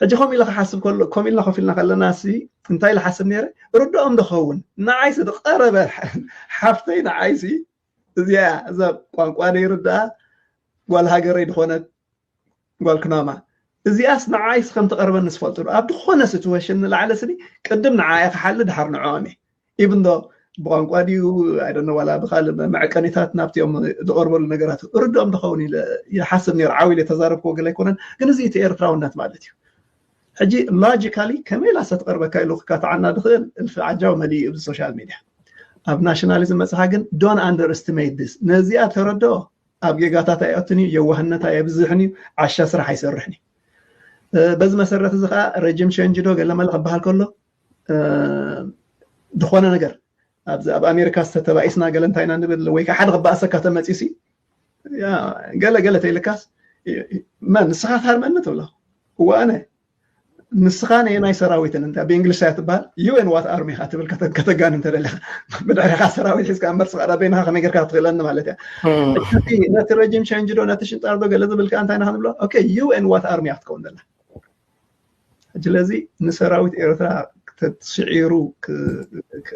ሕጂ ከም ኢለ ክሓስብ ከሎ ከም ኢልና ኮፍ ኢልና ከለና ሲ እንታይ ኢለ ሓስብ ነይረ ርድኦም ዝኸውን ንዓይሲ ዝቀረበ ሓፍተይ ንዓይሲ እዚኣ እዛ ቋንቋ ዘይርድኣ ጓል ሃገረይ ዝኾነት ጓል ክናማ እዚኣስ ንዓይስ ከም ትቐርበኒ ዝፈልጡ ዶ ኣብ ዝኾነ ሲትዌሽን ንላዕለ ስኒ ቅድም ንዓያ ክሓሊ ድሓር ንዕኦም እየ ኢብን ዶ ብቋንቋ ድዩ ኣይደነ ዋላ ብካልእ መዐቀኒታት ናብቲኦም ዝቐርበሉ ነገራት ርድኦም ዝኸውን ኢለ ይሓስብ ነይሩ ዓው ኢለ ተዛረብክዎ ገለ ኣይኮነን ግን እዚ እቲ ኤርትራውነት ማለት እዩ ሕጂ ሎጂካሊ ከመይ ኢላ ሰትቐርበካ ኢሉ ክካትዓና ዝኽእል እልፊ ዓጃው መሊኡ እዩ ብሶሻል ሚድያ ኣብ ናሽናሊዝም መፅኻ ግን don't underestimate this ነዚኣ ተረድኦ ኣብ ጌጋታት ኣይኣቱን እዩ የዋህነት ኣየብዝሕን እዩ ዓሻ ስራሕ ኣይሰርሕን እዩ በዚ መሰረት እዚ ከዓ ረጅም ሸንጅ ዶ ገለመለ ክበሃል ከሎ ዝኾነ ነገር ኣብዚ ኣብ ኣሜሪካ ዝተተባኢስና ገለ እንታይ ኢና ንብል ወይ ከዓ ሓደ ክበኣሰካ ተመፂሲ ገለ ገለ ተይልካስ መን ንስኻ ትሃርመኒ ትብሎ እዋ ኣነ ንስኻ ነየናይ ሰራዊትን እንተ ብእንግሊሽ ሳያ ትበሃል ዩ ኤን ዋት ኣርሚ ኢኻ ትብል ከተጋንን ተደሊኻ ብድሕሪኻ ሰራዊት ሒዝካ እምበር ስኻ በይንኻ ከመይ ጌርካ ክትኽእለኒ ማለት እያ ነቲ ረጅም ሸንጅ ዶ ነቲ ሽንጣር ዶ ገለ ዝብል ከዓ እንታይ ኢና ክንብሎ ዩ ኤን ዋት ኣርሚ እያ ክትከውን ዘላ ስለዚ ንሰራዊት ኤርትራ ተስዒሩ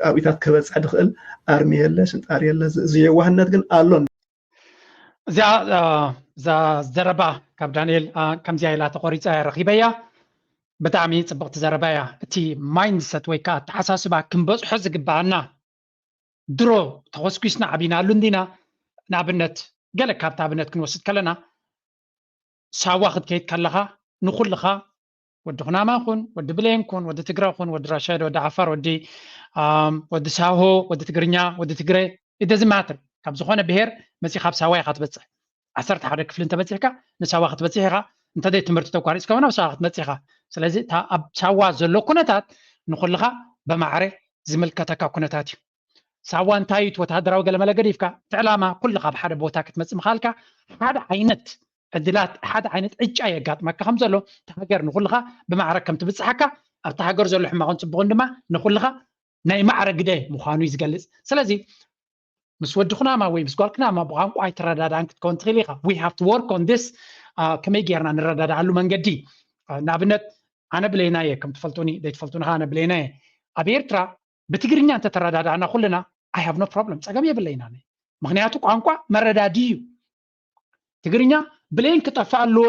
ኣብኢታት ክበፅሕ ዝኽእል ኣርሚ የለ ሽንጣር የለ እዚ የዋህነት ግን ኣሎ እዚኣ እዛ ዘረባ ካብ ዳንኤል ከምዚኣ ኢላ ተቆሪፃ እያ ረኪበያ ብጣዕሚ ፅብቅቲ ዘረባ እያ እቲ ማይንድሰት ወይ ከዓ ኣተሓሳስባ ክንበፅሖ ዝግበኣና ድሮ ተኮስኩስና ዓቢናሉ እንዲና ንኣብነት ገለ ካብቲ ኣብነት ክንወስድ ከለና ሳዋ ክትከይድ ከለካ ንኩልካ ወዲ ኩናማ ኩን ወዲ ብሌን ኩን ወዲ ትግረ ኩን ወዲ ራሻይድ ወዲ ዓፋር ወዲ ወዲ ሳሆ ወዲ ትግርኛ ወዲ ትግረ ኢደዚ ማትር ካብ ዝኾነ ብሄር መፂ ካብ ሳዋ ኢካ ትበፅሕ ዓሰርተ ሓደ ክፍሊ እንተበፂሕካ ንሳዋ ክትበፅሕ ኢካ እንተዘይ ትምህርቲ ተቋሪፅካ እውን ኣብ ሳዋ ክትመፅእ ኢካ ስለዚ እታ ኣብ ሳዋ ዘሎ ኩነታት ንኩልካ ብማዕረ ዝምልከተካ ኩነታት እዩ ሳዋ እንታይ እቲ ወታደራዊ ገለመለ ገዲፍካ እቲ ዕላማ ኩልካ ኣብ ሓደ ቦታ ክትመፅእ ምካልካ ሓደ ዓይነት ዕድላት ሓደ ዓይነት ዕጫ የጋጥመካ ከም ዘሎ እቲ ሃገር ንኩልካ ብማዕረ ከም ትብፅሓካ ኣብቲ ሃገር ዘሎ ሕማቅን ፅቡቅን ድማ ንኩልካ ናይ ማዕረ ግደ ምኳኑ እዩ ዝገልፅ ስለዚ ምስ ወዲ ኩናማ ወይ ምስ ጓል ክናማ ብቋንቋ ኣይትረዳዳእን ክትከውን ትኽእል ኢኻ we have to work on this ከመይ ጌርና ንረዳዳኣሉ መንገዲ ንኣብነት ኣነ ብለይና እየ ከም ትፈልጡኒ ዘይትፈልጡኒ ኣነ ብለይና እየ ኣብ ኤርትራ ብትግርኛ እንተተረዳዳእና ኩልና I have no problem ፀገም የብለይና ምክንያቱ ቋንቋ መረዳዲ እዩ ትግርኛ ብሌን ክጠፍእ ኣለዎ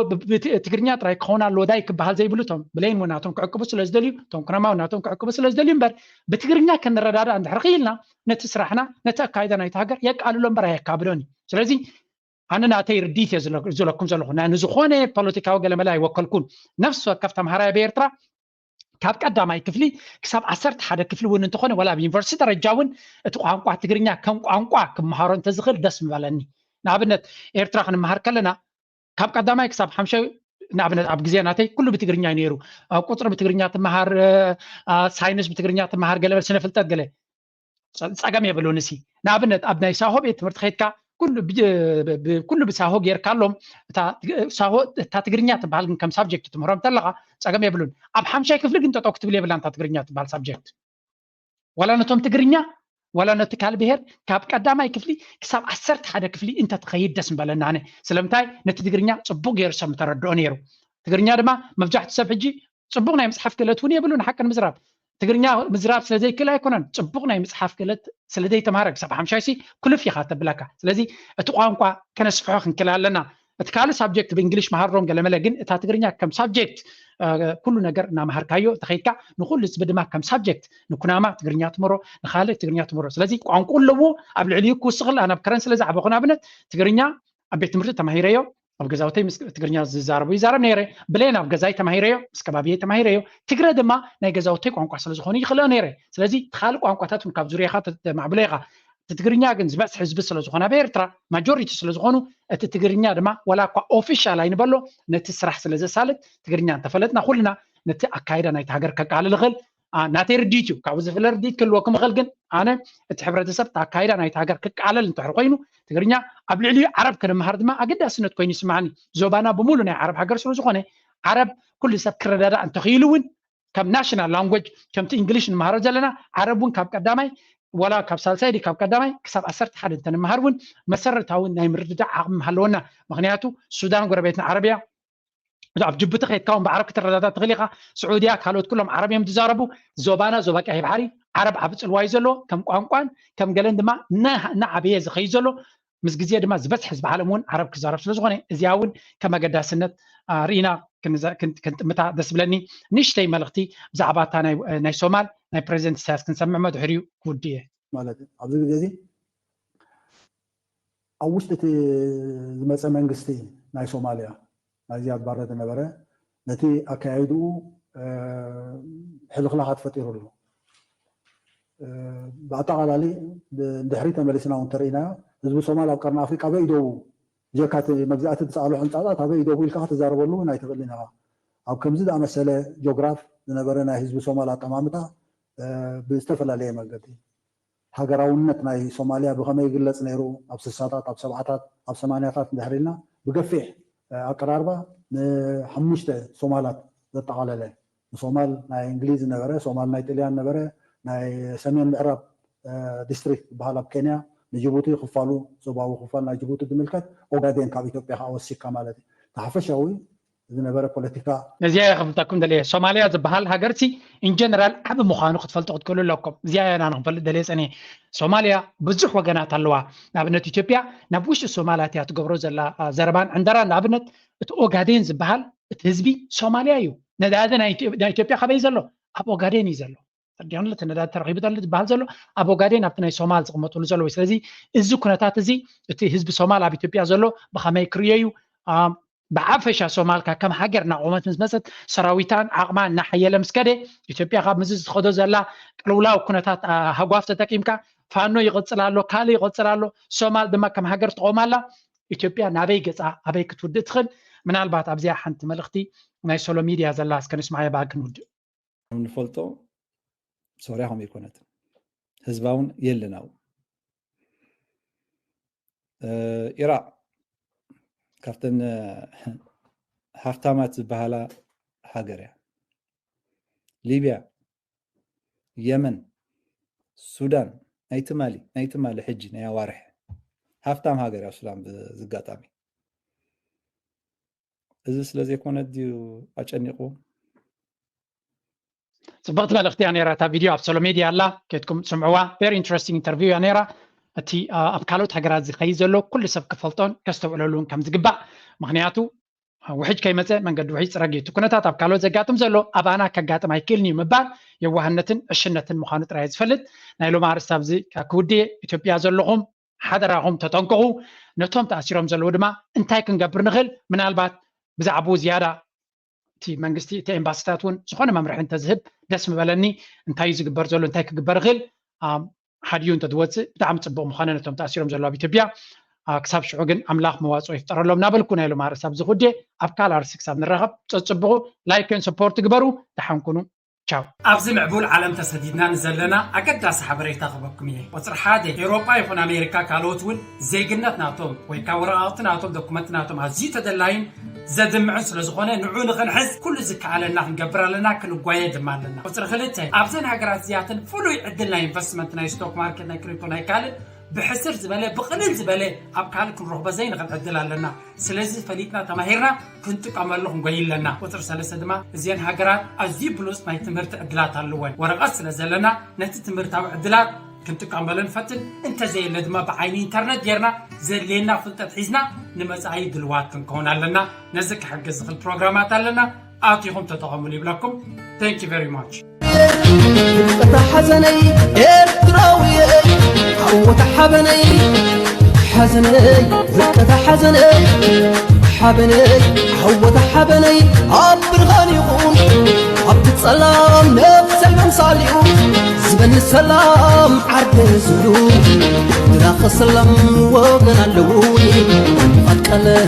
ትግርኛ ጥራይ ክኸውን ኣለዎ ዳይ ክበሃል ዘይብሉ እቶም ብሌን እውን ናቶም ክዕቅቡ ስለ ዝደልዩ እቶም ኩናማ እውን ናቶም ክዕቅቡ ስለ ዝደልዩ እምበር ብትግርኛ ክንረዳዳእ እንድሕር ክኢልና ነቲ ስራሕና ነቲ ኣካይዳ ናይቲ ሃገር የቃልሎ እምበር ኣየካብዶን እዩ ስለዚ ኣነ ናተይ ርዲት እየ ዝለኩም ዘለኹ ናይ ንዝኾነ ፖለቲካዊ ገለመለ ኣይወከልኩን ነፍሲ ወከፍ ተምሃራይ ኣብ ኤርትራ ካብ ቀዳማይ ክፍሊ ክሳብ ዓሰርተ ሓደ ክፍሊ እውን እንተኾነ ወላ ኣብ ዩኒቨርሲቲ ደረጃ እውን እቲ ቋንቋ ትግርኛ ከም ቋንቋ ክመሃሮ እንተዝኽእል ደስ ምበለኒ ንኣብነት ኤርትራ ክንመሃር ከለና ካብ ቀዳማይ ክሳብ ሓምሻይ ንኣብነት ኣብ ግዜ ናተይ ኩሉ ብትግርኛ እዩ ነይሩ። ቁፅሪ ብትግርኛ ትመሃር፣ ሳይንስ ብትግርኛ ትመሃር፣ ገለ ስነ ፍልጠት ገለ ጸገም የብሉን። እሲ ንኣብነት ኣብ ናይ ሳሆ ቤት ትምህርቲ ከይድካ ኩሉ ብሳሆ ጌርካሎም፣ እታ ትግርኛ ትበሃል ግን ከም ሳብጀክት ትምህሮም ተለኻ ጸገም የብሉን። ኣብ ሓምሻይ ክፍሊ ግን ጠጠው ክትብል የብላን እታ ትግርኛ ትበሃል ሳብጀክት። ዋላ ነቶም ትግርኛ ዋላ ነቲ ካልእ ብሄር ካብ ቀዳማይ ክፍሊ ክሳብ ዓሰርተ ሓደ ክፍሊ እንተትኸይድ ደስ ምበለና። ኣነ ስለምንታይ ነቲ ትግርኛ ጽቡቕ ገይሩ ሰብ ምተረድኦ ነይሩ። ትግርኛ ድማ መብዛሕትኡ ሰብ ሕጂ ጽቡቕ ናይ ምጽሓፍ ክእለት እውን የብሉን። ሓቂ ንምዝራብ ትግርኛ ምዝራብ ስለ ዘይክእል ኣይኮነን፣ ጽቡቕ ናይ ምጽሓፍ ክእለት ስለ ዘይተማሃረ ክሳብ ሓምሻይ ሲ ክሉፍ ኢኻ ተብለካ። ስለዚ እቲ ቋንቋ ከነስፍሖ ክንክእል ኣለና። እቲ ካልእ ሳብጀክት ብእንግሊሽ መሃሮም ገለመለ፣ ግን እታ ትግርኛ ከም ሳብጀክት ኩሉ ነገር እናመሃርካዮ ተኸይድካ ንኩሉ ህዝቢ ድማ ከም ሳብጀክት ንኩናማ ትግርኛ ትምህሮ፣ ንኻልእ ትግርኛ ትምህሮ። ስለዚ ቋንቋ ኣለዎ ኣብ ልዕሊኡ ክውስኽ። ኣነ ኣብ ከረን ስለ ዝዓበኹ ንኣብነት ትግርኛ ኣብ ቤት ትምህርቲ ተማሂረዮ፣ ኣብ ገዛውተይ ምስ ትግርኛ ዝዛረቡ ይዛረብ ነይረ። ብሌን ኣብ ገዛይ ተማሂረዮ፣ ምስ ከባቢየ ተማሂረዮ። ትግረ ድማ ናይ ገዛውተይ ቋንቋ ስለ ዝኾኑ ይኽልኦ ነይረ። ስለዚ እቲ ካልእ ቋንቋታት እውን ካብ ዙርያኻ ተማዕብሎ ኢኻ። እቲ ትግርኛ ግን ዝበዝሕ ህዝቢ ስለ ዝኾነ ኣብ ኤርትራ ማጆሪቲ ስለ ዝኾኑ እቲ ትግርኛ ድማ ዋላ እኳ ኦፊሻል ኣይንበሎ ነቲ ስራሕ ስለ ዘሳልጥ ትግርኛ እንተፈለጥና ኩልና ነቲ ኣካይዳ ናይቲ ሃገር ከቃልል ይኽእል። ናተይ ርድኢት እዩ። ካብኡ ዝፍለ ርድኢት ክህልወኩም ይኽእል፣ ግን ኣነ እቲ ሕብረተሰብ ኣካይዳ ናይቲ ሃገር ክቃለል እንተሕር ኮይኑ ትግርኛ ኣብ ልዕሊኡ ዓረብ ከነምሃር ድማ ኣገዳስነት ኮይኑ ይስማዓኒ። ዞባና ብምሉ ናይ ዓረብ ሃገር ስለ ዝኾነ ዓረብ ኩሉ ሰብ ክረዳዳእ እንተኽኢሉ እውን ከም ናሽናል ላንጉጅ ከምቲ እንግሊሽ ንምሃሮ ዘለና ዓረብ እውን ካብ ቀዳማይ ዋላ ካብ ሳልሳይ ዲ ካብ ቀዳማይ ክሳብ ዓሰርተ ሓደ እንተንምሃር እውን መሰረታዊ ናይ ምርድዳእ ዓቕሚ ምሃለወና። ምክንያቱ ሱዳን ጎረቤትና ዓረብ እያ። ኣብ ጅቡቲ ከይድካ እውን ብዓረብ ክትረዳዳ ትኽእል ኢኻ። ስዑድያ ካልኦት ኩሎም ዓረብ እዮም ዝዛረቡ። ዞባና ዞባ ቀይሕ ባሕሪ ዓረብ ዓቢ ጽልዋ እዩ ዘለዎ ከም ቋንቋን ከም ገለን ድማ እናዓበየ ዝኸይድ ዘሎ። ምስ ግዜ ድማ ዝበዝሕ ህዝቢ ዓለም እውን ዓረብ ክዛረብ ስለ ዝኾነ እዚኣ እውን ከም ኣገዳስነት ርኢና ክንጥምታ ደስ ብለኒ። ንእሽተይ መልእኽቲ ብዛዕባ እታ ናይ ሶማል ናይ ፕሬዚደንት ኢሳያስ ክንሰምዕ መድሕሪኡ ክውድእ እየ። ማለት ኣብዚ ግዜ እዚ ኣብ ውሽጢ እቲ ዝመፀ መንግስቲ ናይ ሶማልያ ናይ ዝያድ ባረ ዝነበረ ነቲ ኣካያይድኡ ሕልኽላኻት ፈጢሩ ኣሎ። ብኣጠቓላሊ ድሕሪ ተመሊስና እውን ተርእናዮ ህዝቢ ሶማል ኣብ ቀርኒ ኣፍሪቃ በይደው ጀካ እቲ መግዛእቲ ዝሰኣሎ ሕንፃታት ኣበይ ደው ኢልካ ክትዛረበሉ እውን ኣይትኽእልን ኢኻ። ኣብ ከምዚ ዝኣመሰለ ጆግራፍ ዝነበረ ናይ ህዝቢ ሶማል ኣጠማምታ ብዝተፈላለየ መንገዲ ሃገራውነት ናይ ሶማልያ ብኸመይ ይግለጽ ነይሩ ኣብ ስሳታት ኣብ ሰብዓታት ኣብ ሰማንያታት እንድሕር ኢልና ብገፊሕ ኣቀራርባ ንሓሙሽተ ሶማላት ዘጠቓለለ ንሶማል ናይ እንግሊዝ ነበረ፣ ሶማል ናይ ጥልያን ነበረ፣ ናይ ሰሜን ምዕራብ ዲስትሪክት ዝበሃል ኣብ ኬንያ ንጅቡቲ ክፋሉ ዞባዊ ክፋል ናይ ጅቡቲ ዝምልከት ኦጋዴን ካብ ኢትዮጵያ ከዓ ወሲካ ማለት እዩ። እቲ ሓፈሻዊ ዝነበረ ፖለቲካ ነዚኣ እየ ክፍልጠኩም ደልየ። ሶማልያ ዝበሃል ሃገርሲ ኢንጀነራል ዓቢ ምዃኑ ክትፈልጡ ክትክእሉ ኣለኩም። እዚኣ እያ ኣነ ክንፈልጥ ደልየ ጸኒሐ። ሶማልያ ብዙሕ ወገናት ኣለዋ። ንኣብነት ኢትዮጵያ ናብ ውሽጢ ሶማላት እያ ትገብሮ ዘላ ዘረባን ዕንደራን። ንኣብነት እቲ ኦጋዴን ዝበሃል እቲ ህዝቢ ሶማልያ እዩ። ነዳዲ ናይ ኢትዮጵያ ካበይ ዘሎ? ኣብ ኦጋዴን እዩ ዘሎ። ተርዲኦንለ እቲ ነዳዲ ተረኺቡ ዘሎ ዝበሃል ዘሎ ኣብ ኦጋዴን ኣብቲ ናይ ሶማል ዝቕመጥሉ ዘለዉ። ስለዚ እዚ ኩነታት እዚ እቲ ህዝቢ ሶማል ኣብ ኢትዮጵያ ዘሎ ብኸመይ ክርእዮ እዩ? ብሓፈሻ ሶማል ካብ ከም ሃገር እናቆመት ምስ መፀት ሰራዊታን ዓቕማን እናሓየለ ምስ ከደ ኢትዮጵያ ካብ ምዚ ዝኸዶ ዘላ ቅልውላው ኩነታት ሃጓፍ ተጠቂምካ ፋኖ ይቕፅል ኣሎ፣ ካልእ ይቕፅል ኣሎ፣ ሶማል ድማ ከም ሃገር ትቆም ኣላ። ኢትዮጵያ ናበይ ገፃ ኣበይ ክትውድእ ትኽእል? ምናልባት ኣብዚኣ ሓንቲ መልእኽቲ ናይ ሶሎ ሚድያ ዘላ እስከ ንስማዓያ ብኣ ክንውድእ። ከም ንፈልጦ ሶርያ ከምኡ ኣይኮነትን። ህዝባ እውን የለን ኣብኡ። ኢራቅ ካብተን ሃፍታማት ዝበሃላ ሃገር እያ። ሊብያ፣ የመን፣ ሱዳን ናይ ትማሊ ናይ ትማሊ ሕጂ ናይ ኣዋርሕ ሃፍታም ሃገር እያ ሱዳን ብዝጋጣሚ። እዚ ስለ ዘይኮነ ድዩ ኣጨኒቑ? ፅብቕቲ መልእኽቲ እያ ነይራ እታ ቪድዮ ኣብ ሶሎ ሜድያ ኣላ፣ ከድኩም ስምዕዋ። ቨሪ ኢንትረስቲንግ ኢንተርቪው እያ ነይራ። እቲ ኣብ ካልኦት ሃገራት ዝኸይድ ዘሎ ኩሉ ሰብ ክፈልጦን ከስተውዕለሉን ከም ዝግባእ፣ ምክንያቱ ውሕጅ ከይመፀ መንገዲ ውሕጅ ፅረግ እዩ። እቲ ኩነታት ኣብ ካልኦት ዘጋጥም ዘሎ ኣባና ከጋጥም ኣይክእልን እዩ ምባል የዋህነትን ዕሽነትን ምዃኑ ጥራይ ዝፈልጥ ናይ ሎሚ ኣርእስቲ ኣብዚ ክውድእ። ኢትዮጵያ ዘለኹም ሓደራኹም ተጠንቀቑ። ነቶም ተኣሲሮም ዘለዉ ድማ እንታይ ክንገብር ንኽእል? ምናልባት ብዛዕባኡ ዝያዳ እቲ መንግስቲ እቲ ኤምባሲታት እውን ዝኾነ መምርሒ እንተዝህብ ደስ ምበለኒ። እንታይ እዩ ዝግበር ዘሎ? እንታይ ክግበር ይኽእል? ሓድዩ እንተዝወፅእ ብጣዕሚ ፅቡቕ ምዃነ ነቶም ተኣሲሮም ዘለዉ ኣብ ኢትዮጵያ ክሳብ ሽዑ ግን ኣምላኽ መዋፅኦ ይፍጠረሎም እናበልኩ ናይ ሎም ኣርእስቲ ኣብዚ ኩዴ። ኣብ ካልእ ኣርእስቲ ክሳብ ንራኸብ ፀፅብቑ፣ ላይክን ሰፖርት ግበሩ። ደሓን ኩኑ። ቻው። ኣብዚ ምዕቡል ዓለም ተሰዲድና ንዘለና ኣገዳሲ ሓበሬታ ክበኩም እየ። ቁፅሪ ሓደ፣ ኤውሮጳ ይኹን ኣሜሪካ ካልኦት እውን ዜግነት ናቶም ወይ ከዓ ወረቓቕቲ ናቶም፣ ዶኩመንት ናቶም ኣዝዩ ተደላይን ዘድምዕን ስለ ዝኾነ ንዑ ንኽንሕዝ ኩሉ ዝከኣለና ክንገብር ኣለና፣ ክንጓየ ድማ ኣለና። ቁፅሪ ክልተ፣ ኣብዘን ሃገራት እዚኣተን ፍሉይ ዕድል ናይ ኢንቨስትመንት፣ ናይ ስቶክ ማርኬት፣ ናይ ክሪፕቶ፣ ናይ ካልእ ብሕስር ዝበለ ብቕልል ዝበለ ኣብ ካልእ ክንረኽቦ ዘይንኽእል ዕድል ኣለና። ስለዚ ፈሊጥና ተማሂርና ክንጥቀመሉ ክንጎይ ኣለና። ቁፅሪ ሰለስተ ድማ እዚአን ሃገራት ኣዝዩ ብሉፅ ናይ ትምህርቲ ዕድላት ኣለወን። ወረቐት ስለ ዘለና ነቲ ትምህርታዊ ዕድላት ክንጥቀመሉ ንፈትን፣ እንተዘየለ ድማ ብዓይኒ ኢንተርነት ጌርና ዘድልየና ፍልጠት ሒዝና ንመፃኢ ድልዋት ክንከውን ኣለና። ነዚ ክሕግዝ ዝኽእል ፕሮግራማት ኣለና። ኣቲኹም ተጠቐሙሉ ይብለኩም። Thank you very much። እታ ሓዘነይ ኤርትራዊ ዓወት ሓበነይ ሓዘነይ ዝቀታ ሓዘነይ ሓበነይ ዓወት ሓበነይ ኣብ ብርሃን ይኹን ኣብቲ ጸላም ነፍሰይ መምሳሊኡ ዝበኒ ሰላም ዓርደ ዝብሉ ድራኸ ሰላም ወገን ኣለዉኒ ቀጥቀለ